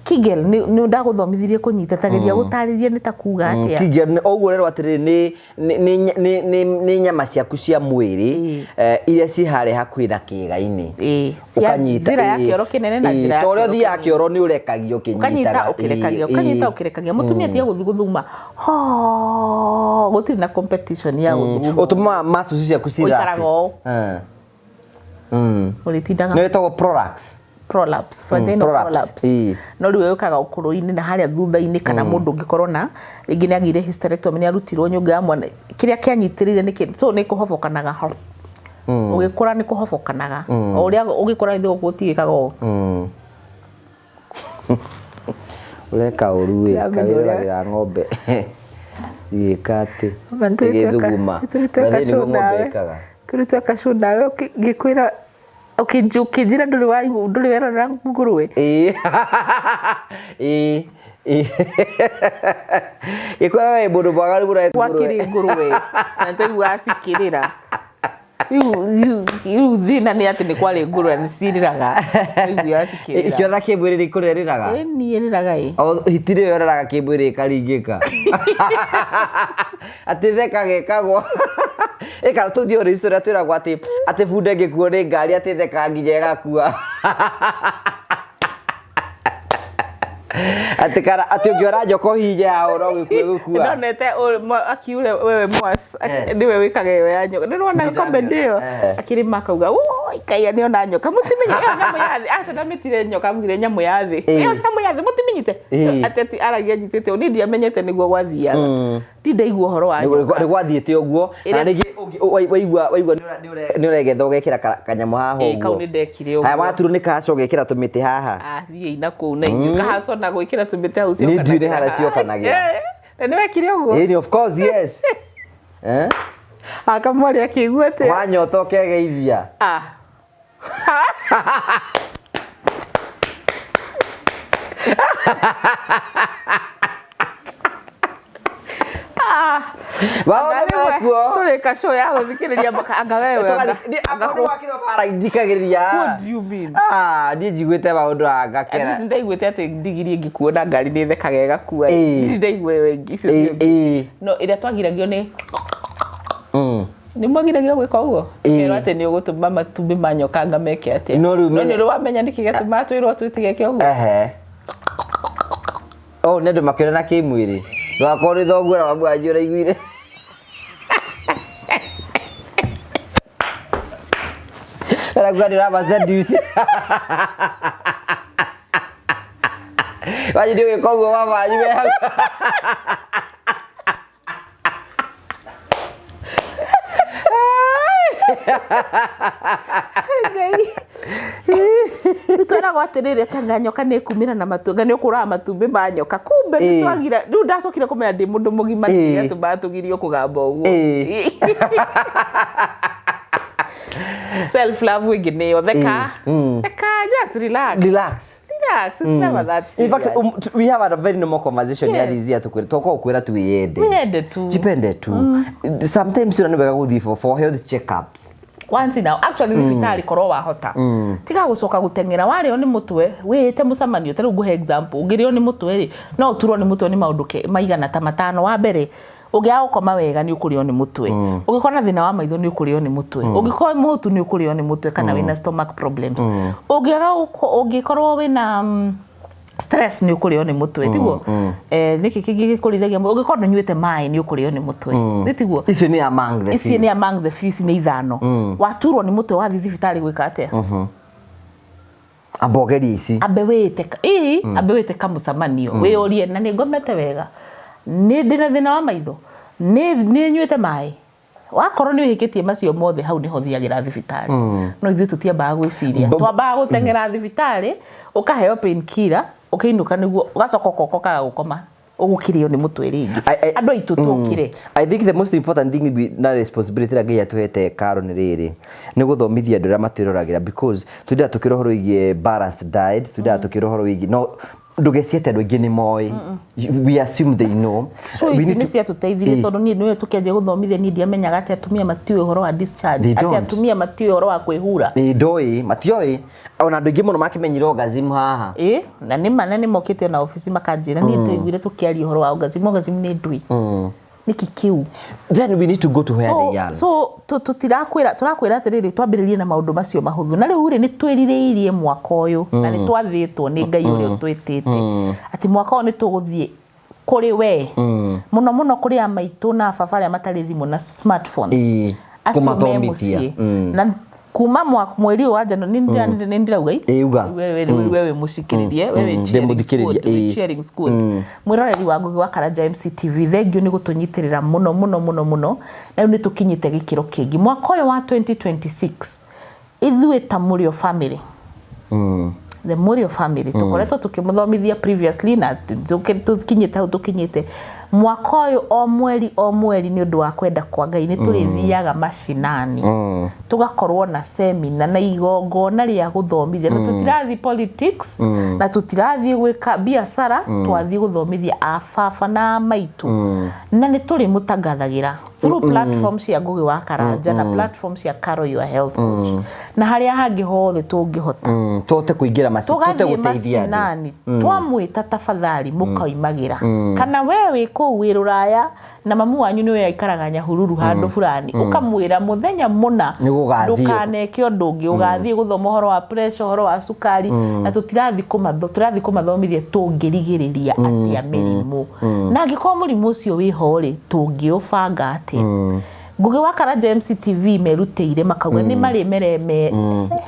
Kegel nĩ ndagũthomithirie kũnyita, tageria gũtarĩria nĩ ta kuga atĩa. Kegel nĩ ũguo rero atĩrĩrĩ, nĩ nyama ciaku cia mwĩrĩ iria ciĩ harĩa hakuhĩ na kĩĩga-inĩ. Ĩ, cia Ũkanyita, njĩra ya kĩoro kĩnene na njĩra ya ta ũrĩa kĩoro ũthiaga kĩnini. kĩoro nĩ ũrekagia Ũkanyita ũkĩnyitaga. ũkĩrekagia, ũkanyita ũkĩrekagia. Mũtumia, tiga gũthiĩ gũthuguma ho, gũtirĩ na competition ya gũthuguma. Ũtũmaga muscles ciaku ci relax. Ũikaraga ũũ. Ũrĩtindaga. Nĩ wĩtagwo prolapse. Prolapse, vaginal prolapse, prolapse. No rĩu yũkaga ũkũrũ-inĩ na harĩa thutha-inĩ, kana mũndũ ũngĩkorwo na rĩngĩ nĩ agĩire hysterectomy, nĩ arutirwo nyũngũ ya mwana, kĩrĩa kĩanyitĩrĩire nĩ kĩ, so nĩ kũhobokanaga ho. Ũgĩkũra nĩ kũhobokanaga, o ũrĩa ũgĩkũra nĩ gũtigĩkaga ũũ. Ũreka ũru ĩ. Ndĩramenya ũrĩa- Kawĩroragĩra ng'ombe cigĩka atĩ ĩgĩthuguma. Tũrĩ By the way, nĩguo ng'ombe ĩkaga. Tũrĩ tweka show nawe, ngĩkwĩra Ũkĩnjĩra ndũrĩ waigua ndũrĩ werorera ngũrwe. Ĩĩ. Ĩĩ. Ĩĩ. Gĩkwĩra we mũndũ mwaganu mũno e Gwakĩrĩ ngũrwe na nĩtwaiguaga cikĩrĩra. Rĩu thĩna nĩ atĩ nĩ kwarĩ ngũrwe na nĩcirĩraga. Twaiguaga cikĩrĩra. Ikĩona kĩmwĩrĩ nĩ kũrĩa ĩrĩraga. Ĩni ĩrĩraga ĩ. O hiti nĩyo yoreraga kĩmwĩrĩ ĩkaringĩka. Atĩ thekaga ĩkagwa. Ĩka tũthiĩ ũrĩ ũrĩa twĩragwo atĩ atĩ bunda ĩngĩkuo nĩ ngari atĩ thekaga nginya ĩgakua. Atĩ kana atĩ ũngĩona njoka ũhihinye haha no gĩkue gũkua. Ndonete akiure wewe mwas nĩwe wĩkaga ĩyo ya nyoka. Nĩwona comedy ĩyo akĩrĩma akauga oi kaiya nĩona nyoka mũtimenye ĩyo nyamũ ya thĩ aca ndamĩtire nyoka augire nyamũ ya thĩ ĩyo nyamũ ya thĩ mũtimenyite atĩ atĩ aragia anyitĩte ũũ niĩ ndiamenyete nĩguo gwathiaga ndindaigua ũhoro wa nyoka Nĩ gwathiĩte ũguo na rĩngĩ waigua waigua nĩ ũregetha ũgekĩra kanyamũ haha ũguo kau ũguo. nĩ ndekire Haya ũguo waturwo nĩ kahaco ũgekĩra tũmĩtĩ haha. Ah, thiĩi na kũu na inyuĩ kahaco na gwĩkĩra tũmĩtĩ hau Nĩ ndiũĩ nĩ harĩa ciokanagĩra. Na nĩ wekire ũguo Ĩni of course yes. Eh? Akamwarĩ akĩigua atĩa Wanyota ũkegeithia. Ah. Maũndũ makuo. Tũrĩka show ya gũthikĩrĩria maka anga wewe anga. Akorwo wakĩrwo bara thikagĩrĩria. What do you mean? Ah, niĩ njiguĩte maũndũ At least ngakena. ndaiguĩte atĩ ndigiri ĩngĩkuo na ngari nĩ ĩthekaga ĩgakua. Ĩĩ. Ndirĩ ndaigua ĩyo ĩngĩ. Icio Ĩĩ, cio ingĩ. ĩĩ. No ĩrĩa twagiragio nĩ Mm. nĩ mwagiragio gwĩka ũguo? Ĩĩ. Kerwo atĩ nĩ ũgũtũma matumbĩ ma nyoka anga meke atĩa? No rĩu No menye- nĩ ũrĩ wamenya nĩkĩ gĩatũmaga twĩrwo twĩtigeke ũguo? Ehe. Oh, nĩ andũ makĩonana kĩmwĩrĩ. Ndũgakorwo nĩ thoguo na mamu wanyu ũraiguire. Ũraigua nĩ ũrama seduce. Wanyu nĩ ũgĩka ũguo mama wanyu me hau. Ngai. Twĩragwo atĩrĩrĩ atĩ nyoka nĩ ĩkumĩra na matumbĩ nĩ ũkũraga matumbĩ ma nyoka kumbe Ĩĩ. nĩ twagira rĩu ndacokire kũmenya ndĩ mũndũ mũgima Ĩĩ. nĩ gĩatũmaga tũgirio kũgamba ũguo. Ĩĩ. Self love ĩngĩ nĩyo theka Mm. theka just relax Relax. relax it's never that In fact, serious. we have a very normal conversation Yes. ya Lizzie atukwira toka ukwira tuiyende. Wiyende tu. Jipende tu. Sometimes you wega guthii for health checkups. Once in a actually thibitarĩ korwo wahota tiga gũcoka gũteng'era warĩo nĩ mũtwe wĩĩte mũcemanio ta rĩu ngũhe example ũngĩrĩo nĩ mũtwe rĩ no ũturwo nĩ mũtwe nĩ maũndũ maigana ta matano wa mbere ũngĩaga gũkoma wega nĩ ũkũrĩo nĩ mũtwe ũngĩkorwo na thĩna wa maitho nĩ ũkũrĩo nĩ mũtwe ũngĩkorwo mũtu nĩ ũkũrĩo nĩ mũtwe kana wĩna stomach problems ũngĩaga ũngĩkorwo wĩna stress nĩ ũkũrĩo nĩ mũtwe tiguo nĩkĩ kĩngĩ gĩkũrĩithagia mũtwe ũngĩkorwo ndũnyuĩte maĩ nĩ ũkũrĩo nĩ mũtwe nĩ tiguo Icio nĩ among the ici few. nĩ among the few ici nĩ ithano waturwo nĩ mũtwe wathiĩ thibitarĩ gwĩka atĩa Amba ũgerie ici. Ambe wĩte ĩĩ ambe wĩte kamũcemanio wĩyũrie na nĩ ngomete wega nĩ ndĩna thĩna wa maitho nĩ nyuĩte maĩ wakorwo nĩ ũhĩkĩtie macio mothe hau nĩho thiagĩra thibitarĩ no ithuĩ tũtiambaga gwĩciria twambaga gũteng'era thibitarĩ ũkaheo pain killer ũkĩinũka nĩguo ũgacoka ũkoka ũkaga gũkoma ũgũkĩrĩo nĩ mũtwe rĩngĩ andũ aitũ tũkĩre. I think the most important thing we na responsibility ĩrĩa Ngai atũhete Karo nĩ rĩrĩ nĩ gũthomithia andũ arĩa matwĩroragĩra because tũtindaga tũkĩra ũhoro wĩgiĩ balanced diet tũtindaga tũkĩra ũhoro wĩgiĩ no ndũgecirie atĩ andũ aingĩ nĩ moĩ. We assume they know. So We ici need nĩ to- ciatũteithirie Ĩĩ. tondũ niĩ nĩwe tũkĩanjia gũthomithia niĩ ndiamenyaga atĩ atumia matiũĩ ũhoro wa discharge They atĩ don't. atumia matiũĩ ũhoro wa kwĩhura. Ĩĩ, ndoĩ matioĩ ona andũ aingĩ mũno makĩmenyire orgasm haha. Ĩĩ na nĩ ma na nĩ mokĩte ona obici makanjĩra niĩ twaiguire tũkĩaria ũhoro wa orgasm orgasm nĩ ndũĩ nĩkĩ kĩu. Then we need to go to where So they are. so tũtirakwĩra tũrakwĩra atĩrĩrĩ twambĩrĩrie na maũndũ macio mahũthũ na rĩu rĩ nĩ twĩrirĩirie mwaka ũyũ na nĩ twathĩtwo nĩ Ngai ũrĩa ũtwĩtĩte atĩ mwaka ũyũ nĩ tũgũthiĩ kũrĩ we mũno mũno kũrĩ a maitũ na baba arĩa matarĩ thimũ na smartphones Ĩĩ, acio me kũmathomithia. mũciĩ na kuma mweri ũyũ wa January nĩ ndĩrauga ĩ Ĩĩ, uga. Wewe mũcikĩrĩrie wewe cheering Ndĩmũthikĩrĩria, squad, wĩ ĩĩ. cheering squad. Mwĩroreri wa Ngugi wa Karanja MCTV thengiũ nĩ gũtũnyitĩrĩra mũno mũno mũno mũno na rĩu nĩ tũkinyĩte gĩkĩro kĩngĩ mwaka ũyũ wa 2026 ithuĩ ta Mũrĩo family the Mũrĩo family tũkoretwo tũkĩmũthomithia previously na tũkinyĩte hau tũkinyĩte. Mwaka ũyũ o mweri o mweri, nĩ ũndũ wa kwenda kwa Ngai, nĩ tũrĩthiaga macinani, tũgakorwo na semina na igongona rĩa gũthomithia, na tũtirathiĩ politics na tũtirathiĩ gwĩka biacara, twathiĩ gũthomithia a baba na a maitũ, na nĩ tũrĩmũtangathagĩra through platform cia Ngugi wa Karanja na platform cia Caro Your Health Coach na harĩa hangĩ hothe tũngĩhota. Tũhote kũingĩra maci, tũhote Tũgathiĩ gũteithia andũ. Macinani, twamwĩta, tafadhali mũkoimagĩra, kana we wĩ kũu wĩ rũraya na mamu wanyu nĩwe aikaraga Nyahururu handũ fulani, ũkamwĩra mũthenya mũna Nĩ gũgathiĩ. Ndũkaneke ũndũ ũngĩ, ũgathiĩ gũthoma ũhoro wa pressure, ũhoro wa cukari, na tũtirathiĩ kũmatho tũrathiĩ kũmathomithia tũngĩrigĩrĩria atĩa mĩrimũ, na angĩkorwo mũrimũ ũcio wĩho rĩ, tũngĩũbanga atĩa. Ngugi wa Karanja MCTV merutĩire makauga nĩ marĩmereme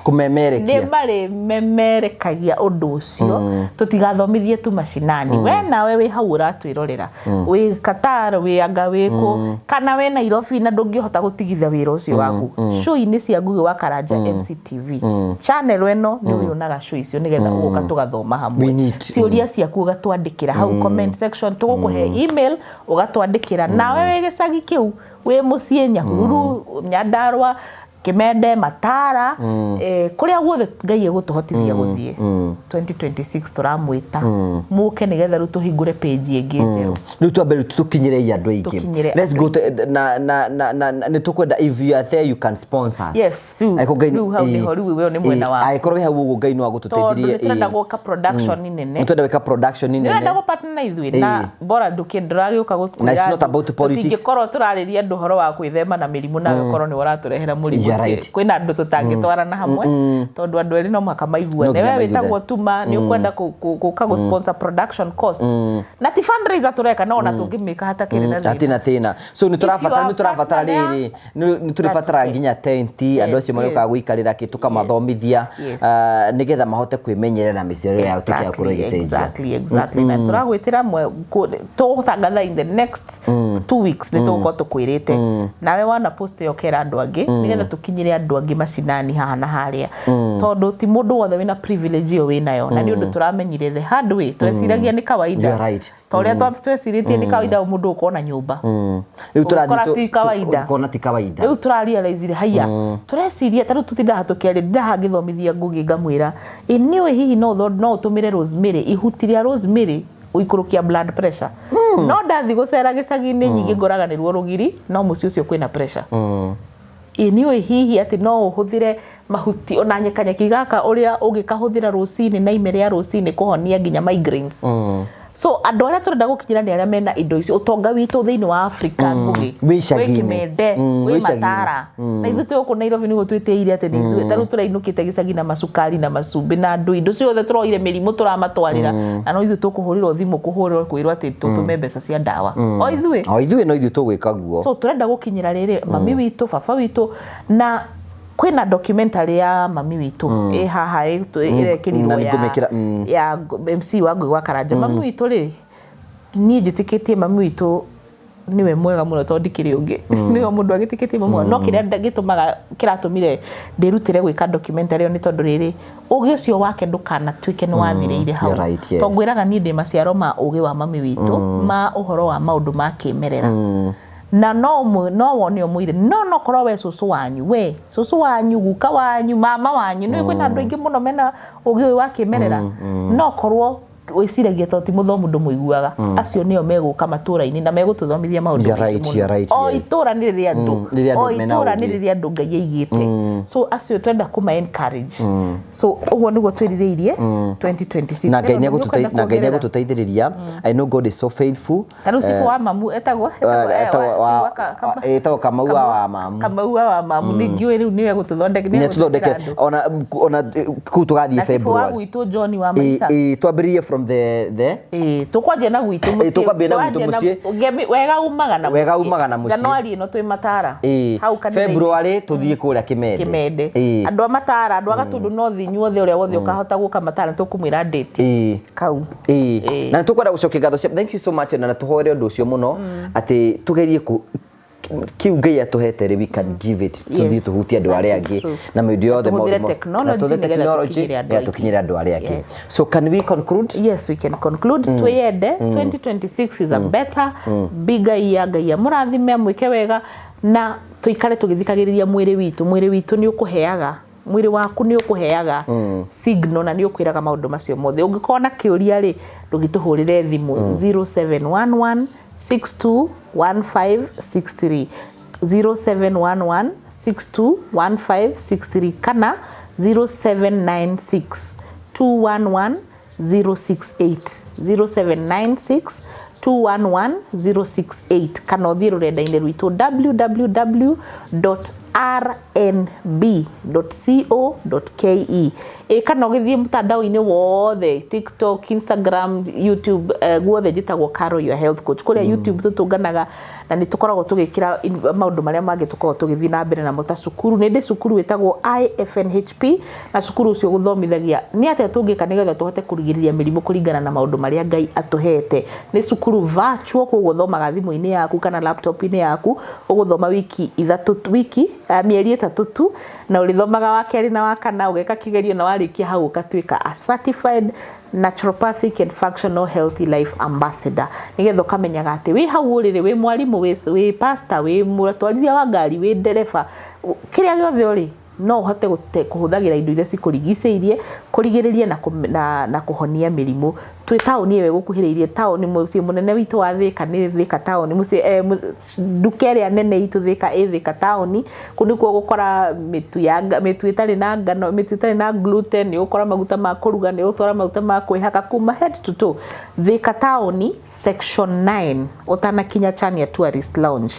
Kũmemerekia. Nĩ marĩmemerekagia ũndũ ũcio, tũtigathomithie tu macinani. We nawe wĩ hau ũratwĩrorera, wĩ Qatar, wĩ anga wĩ kũ, kana wĩ Nairobi na ndũngĩhota gũtigitha wĩra ũcio waku, show-inĩ cia Ngugi wa Karanja MCTV channel ĩno nĩ ũrĩonaga show icio, nĩgetha ũgoka tũgathoma We hamwe. Ciũria ciaku ũgatwandĩkĩra hau comment section, tũgũkũhe email ũgatwandĩkĩra. Nawe wĩ gĩcagi kĩu, wĩ mũciĩ Nyahururu, Nyandarua, Kimende, Matara, kũrĩa guothe Ngai egũtũhotithia gũthiĩ 2026, tũramwĩta mũke nĩgetha rĩu tũhingũre page ĩngĩ njerũ. Rĩu twambe rĩu tũkinyĩre andũ aingĩ. Tũkinyĩre Let's andũ go to, na nĩ tũkwenda, if you are there, you can sponsor us. Yes, rĩu Angĩkorwo Ngai rĩu hau nĩho rĩu we nĩ mwena waku. Angĩkorwo wĩ hau ũguo, Ngai no Tondũ agũtũteithirie. nĩ tũrenda gwaka production nene. Nĩ tũrenda gwĩka production nene. Nĩũrenda gũpartner na ithuĩ na bora ndũkĩ ndũragĩũka. Na it's not about politics. Tũtingĩkorwo tũrarĩria andũ ũhoro wa gwĩthema na mĩrimũ nawe ũkorwo nĩwe ũratũrehera mũrimũ. Yeah, right. Kwĩna andũ tũtangĩtwarana hamwe, tondũ andũ erĩ no mũhaka maiguane. No nginya We wĩtagwo maiguane. Tuma, nĩ ũkwenda gũka gũ sponsor production cost, na ti fundraiser tũreka, no ona tũngĩmĩka hatakĩrĩ na thĩna. Hatirĩ na thĩna. So nĩ tũrabatara you nĩ tũrabatara are partner. Rĩrĩ nĩ tũrĩbatara Okay. nginya tenti, andũ acio marĩũkaga gũikarĩra kĩ, tũkamathomithia nĩgetha mahote kwĩmenyerera mĩciarĩre yao ĩtuĩke ya gũkorwo ĩgĩcenjia. Exactly, na tũragwĩtĩra tũgũtangatha in the next 2 weeks, nĩ tũgũkorwo tũkwĩrĩte. Nawe wana post ĩyo, kera andũ angĩ nĩgetha tũkinyĩre andũ angĩ macinani haha na harĩa, tondũ ti mũndũ wothe wĩna privilege ĩyo wĩnayo, na nĩ ũndũ tũramenyire the hard way. Tweciragia nĩ kawaida. You're right. Ta ũrĩa twecirĩtie nĩ kawaida mũndũ gũkorwo na nyũmba. Rĩu Ũgũkora tũrathiĩ ti kawaida. Ũkona ti kawaida. Rĩu tũrarealize haiya, tũreciria ta rĩu tũtindaga tũkĩaria, ndindaga ngĩthomithia Ngugi ngamwĩra, ĩ nĩũĩ hihi no ũtũmĩre rosemary, ihuti rĩa rosemary gũikũrũkia blood pressure? No ndathiĩ gũcera gĩcagi-inĩ nyingĩ, ngoraga nĩruo rũgiri, no mũciĩ ũcio kwĩna pressure. Ĩ nĩũĩ hihi atĩ no ũhũthĩre mahuti ona nyekanyeki gaka ũrĩa ũngĩkahũthĩra rũcinĩ na ime rĩa rũcinĩ kũhonia nginya migraines? So andũ arĩa tũrenda gũkinyĩra nĩ arĩa mena indo icio, ũtonga witũ thĩinĩ wa Afrika, Ngugi. Wĩ icagi-inĩ. Kĩmende, Wĩ wĩ icagi-inĩ. Matara, na ithuĩ twĩ gũkũ Nairobi nĩguo twĩtĩire atĩ nĩ ithuĩ ta rĩu tũrainũkĩte gĩcagi na macukari na macumbĩ na ndũ indo ciothe, tũroire mĩrimũ tũramatwarĩra, na no ithuĩ tũkũhũrĩrwo thimũ, kũhũrĩrwo kwĩrwo atĩ tũtũme mbeca cia ndawa, o ithuĩ. O ithuĩ, no ithuĩ tũgwĩka guo. So tũrenda gũkinyĩra rĩrĩ mami witũ, baba witũ, na kwĩna documentary ya mami witũ ĩ haha ĩrekĩrirwo Na ya, nĩngũmĩkĩra, ya MC wa Ngugi wa Karanja. Mami witũ rĩ, niĩ njĩtĩkĩtie mami witũ niwe mwega mũno, tondũ ndikĩrĩ ũngĩ nĩwe mũndũ agĩtĩkĩtie mami no kĩrĩa gĩtũmaga kĩratũmire ndĩrutĩre gwĩka documentary ĩyo nĩ tondũ rĩrĩ, ũgĩ ũcio wake ndũkanatuĩke nĩ wathirĩire hau. You're right, yes. Tondũ ngwĩraga niĩ ndĩ maciaro ma ũgĩ wa mami witũ ma ũhoro wa maũndũ ma kĩmerera, na no wone ũmwĩre no korwo we cũcũ wanyu, we cũcũ wanyu, guka wanyu, mama wanyu, nĩ kwĩna andũ aingĩ mũno mena ũgĩ ũyũ wa kĩmerera, no korwo wĩciragia tondũ ti mũthomu ndũmũiguaga. Acio nĩo megũka matũra-inĩ na megũtũthomithia maũndũ You're maingĩ right, mũno. you're right, O yes. itũra nĩ rĩrĩ andũ, Nĩ rĩrĩ andũ o mena itũra nĩ ũgĩ. rĩrĩ andũ Ngai aigĩte, so acio twenda kũma encourage. So ũguo nĩguo twĩrirĩirie 2026. Na Ngai Ĩno nĩguo ũkwenda na Ngai kuongerera. nĩegũtũteithĩrĩria. I know God is so faithful. Ta rĩu cibũ wa mamu etagwo Etagwo etagwo Kamau wa Mamu. Kamaua wa Mamu, nĩ ngĩũĩ rĩu nĩwe gũtũthondeka. Nĩatũthondeke ona kũu tũgathiĩ Na cibũ wa February. gwitũ John wa Maisa. Ĩ twambĩrĩrie from the Ĩĩ, tũkwanjia na gwitũ mũciĩ. Tũkwambia na gwitũ Tũranjia mũciĩ. Wega umaga na Wega mũciĩ. umaga na mũciĩ. January ĩno twĩ Matara hau kanitha-inĩ. February tũthiĩ kũrĩa Kĩmende. Kĩmende. Andũ a Matara, andũ a Gatundu North, inyuothe ũrĩa wothe ũkahota gũka Matara, tũkũmwĩra date kau. Na nĩ tũkwenda gũcokia ngatho cia thank you so much, na tũhoere ũndũ ũcio mũno atĩ tũgerie kũ Kiu Ngai atũhete rĩ, we can give it, tuthiĩ tũhutie andũ arĩa angĩ na maũndũ yothe, tũhũthĩre technology nĩgetha tũkinyĩre andũ arĩa angĩ. So can we conclude? Yes, we can conclude. Twĩyende. 2026 is a better, bigger year. Ngai amũrathime, amwĩke wega, na tũikare tũgĩthikagĩrĩria mwĩrĩ witũ. Mwĩrĩ witũ nĩ ũkũheaga, mwĩrĩ waku nĩ ũkũheaga signal na nĩ ũkwĩraga maũndũ macio mothe. Ũngĩkorwo na kĩũria rĩ, ndũgĩtũhũrĩre thimũ 0711 621563, 0711 621563 kana 0796 211 068, 0796 211 068, kana ũthiĩ rũrenda-inĩ rwitũ www.rnb.co.ke, ĩ kana ũgĩthiĩ mtandao-inĩ wothe, TikTok, Instagram, YouTube, guothe njĩtagwo Caro your health coach. Kũrĩa YouTube tũtũnganaga na nĩ tũkoragwo tũgĩkĩra maũndũ marĩa mangĩ tũkoragwo tũgĩthiĩ na mbere namo, ta cukuru. Nĩ ndĩ cukuru ĩtagwo IFNHP, na cukuru ũcio gũthomithagia nĩ atĩa tũngĩka nĩgetha tũhote kũrigĩrĩria mĩrimũ kũringana na maũndũ marĩa Ngai atũhete. Nĩ cukuru virtual, koguo ũthomaga thimũ-inĩ yaku kana laptop-inĩ yaku. Ũgũthoma wiki 3, wiki mĩeri 3 tu, na ũrĩthomaga wa kerĩ na wa kana, ũgeka kĩgerio, na warĩkia hau ũgatuĩka a certified naturopathic and functional healthy life ambassador, nĩgetha ũkamenyaga atĩ wĩ hau ũrĩrĩ, wĩ mwarimũ, wĩ pastor, wĩ mũtwarithia wa ngari, wĩ ndereba, kĩrĩa gĩothe ũrĩ, no ũhote kũhũthagĩra indo iria cikũrigicĩirie kũrigĩrĩria na kũhonia mĩrimũ. Twĩ taũni ĩyo ĩgũkuhĩrĩirie, taũni mũciĩ mũnene witũ wa Thĩka nĩ Thĩka taũni, mũciĩ nduka ĩrĩa nene itũ Thĩka ĩ Thĩka taũni. Kũu nĩkuo ũgũkora mĩtu ya mĩtu ĩtarĩ na ngano, mĩtu ĩtarĩ na gluten, nĩ ũgũkora maguta ma kũruga, nĩ ũgũkora maguta ma kwĩhaka kuma head to toe. Thĩka taũni, section 9, ũtanakinya Chania Tourist Lounge,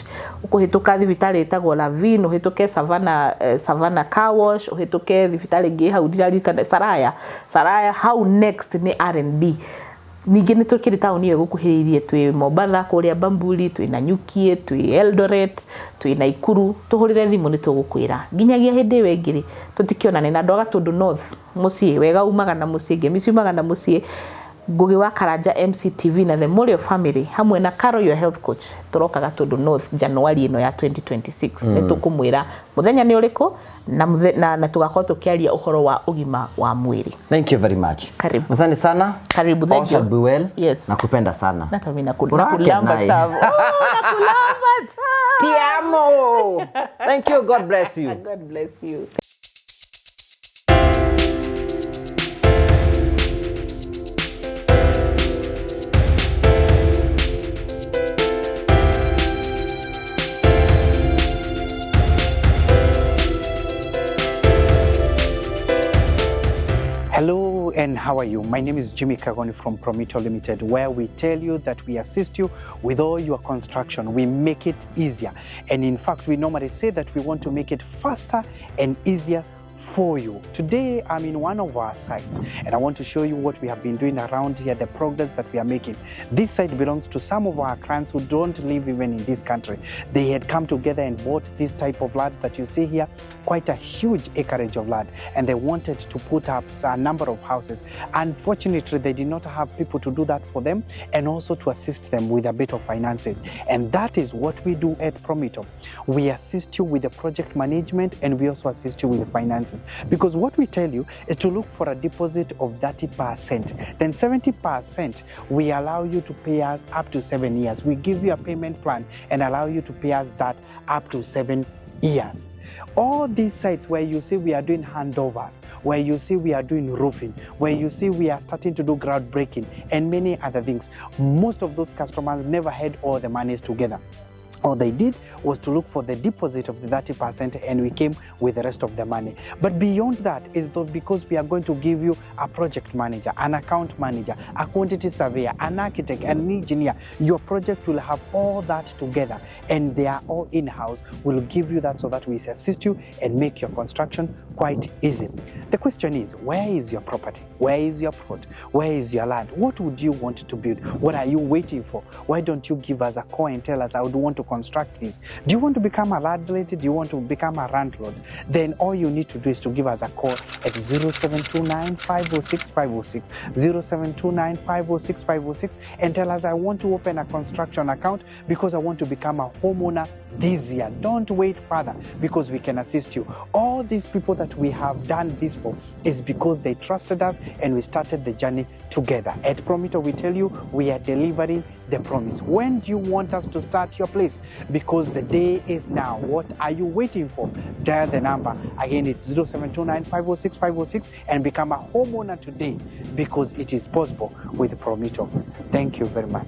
ũkũhĩtũka thibitarĩ ĩtagwo Lavin, ũhĩtũke Savannah, Savannah Car Wash, ũhĩtũke thibitarĩ ĩngĩ hau ndiraririkana, Saraya, Saraya hau next nĩ R&B. Ningĩ nĩ tũkĩrĩ taũni ĩyo ĩgũkuhĩrĩirie, twĩ Mombatha kũrĩa Bamburi, twĩ Nanyuki, twĩ Eldoret, twĩ Naikuru. Tũhũrĩre thimũ nĩ tũgũkwĩra. Nginyagia hĩndĩ ĩyo ĩngĩ rĩ, tũtikĩonane na andũ a Gatũndũ North. Mũciĩ wega umaga na mũciĩ, ngemi ciumaga na mũciĩ. Ngugi wa Karanja MCTV na the Morio family hamwe na Caro your health coach tũroka Gatũndũ North January ĩno ya 2026. Nĩ tũkũmwĩra mũthenya nĩ ũrĩkũ na tũgakorwo tũkĩaria ũhoro wa ũgima wa mwĩrĩ. Thank you very much. Karibu. Asante sana. Karibu, thank All shall you. be well. Yes. Nakupenda sana. Hata mimi Urake nakulamba naye. tavu. Oh, nakulamba tavu. Ti amo. Thank you. God bless you. God bless you. Hello and how are you? My name is Jimmy Kagoni from Promito Limited, where we tell you that we assist you with all your construction. We make it easier. And in fact, we normally say that we want to make it faster and easier for you. Today, I'm in one of our sites and I want to show you what we have been doing around here, the progress that we are making. This site belongs to some of our clients who don't live even in this country. They had come together and bought this type of land that you see here, quite a huge acreage of land, and they wanted to put up a number of houses. Unfortunately, they did not have people to do that for them and also to assist them with a bit of finances. And that is what we do at Promito. We assist you with the project management and we also assist you with the finances. Because what we tell you is to look for a deposit of 30%. Then 70% we allow you to pay us up to 7 years. We give you a payment plan and allow you to pay us that up to 7 years. All these sites where you see we are doing handovers, where you see we are doing roofing, where you see we are starting to do groundbreaking and many other things, most of those customers never had all the monies together. All they did was to look for the deposit of the 30% and we came with the rest of the money. But beyond that is because we are going to give you a project manager, an account manager, a quantity surveyor, an architect, an engineer. Your project will have all that together and they are all in-house. We'll give you that so that we assist you and make your construction quite easy. The question is, where is your property? Where is your plot? Where is your land? What would you want to build? What are you waiting for? Why don't you give us a call and tell us, I would want to construct this. Do you want to become a landlady? Do you want to become a landlord? Then all you need to do is to give us a call at 0729 506 506, 0729 506 506, and tell us, I want to open a construction account because I want to become a homeowner this year. Don't wait further, because we can assist you. All these people that we have done this for is because they trusted us and we started the journey together. At Promito, we tell you we are delivering the promise. When do you want us to start your place? Because the day is now. What are you waiting for? Dial the number. Again, it's 0729 506 506 and become a homeowner today, because it is possible with Promito. Thank you very much.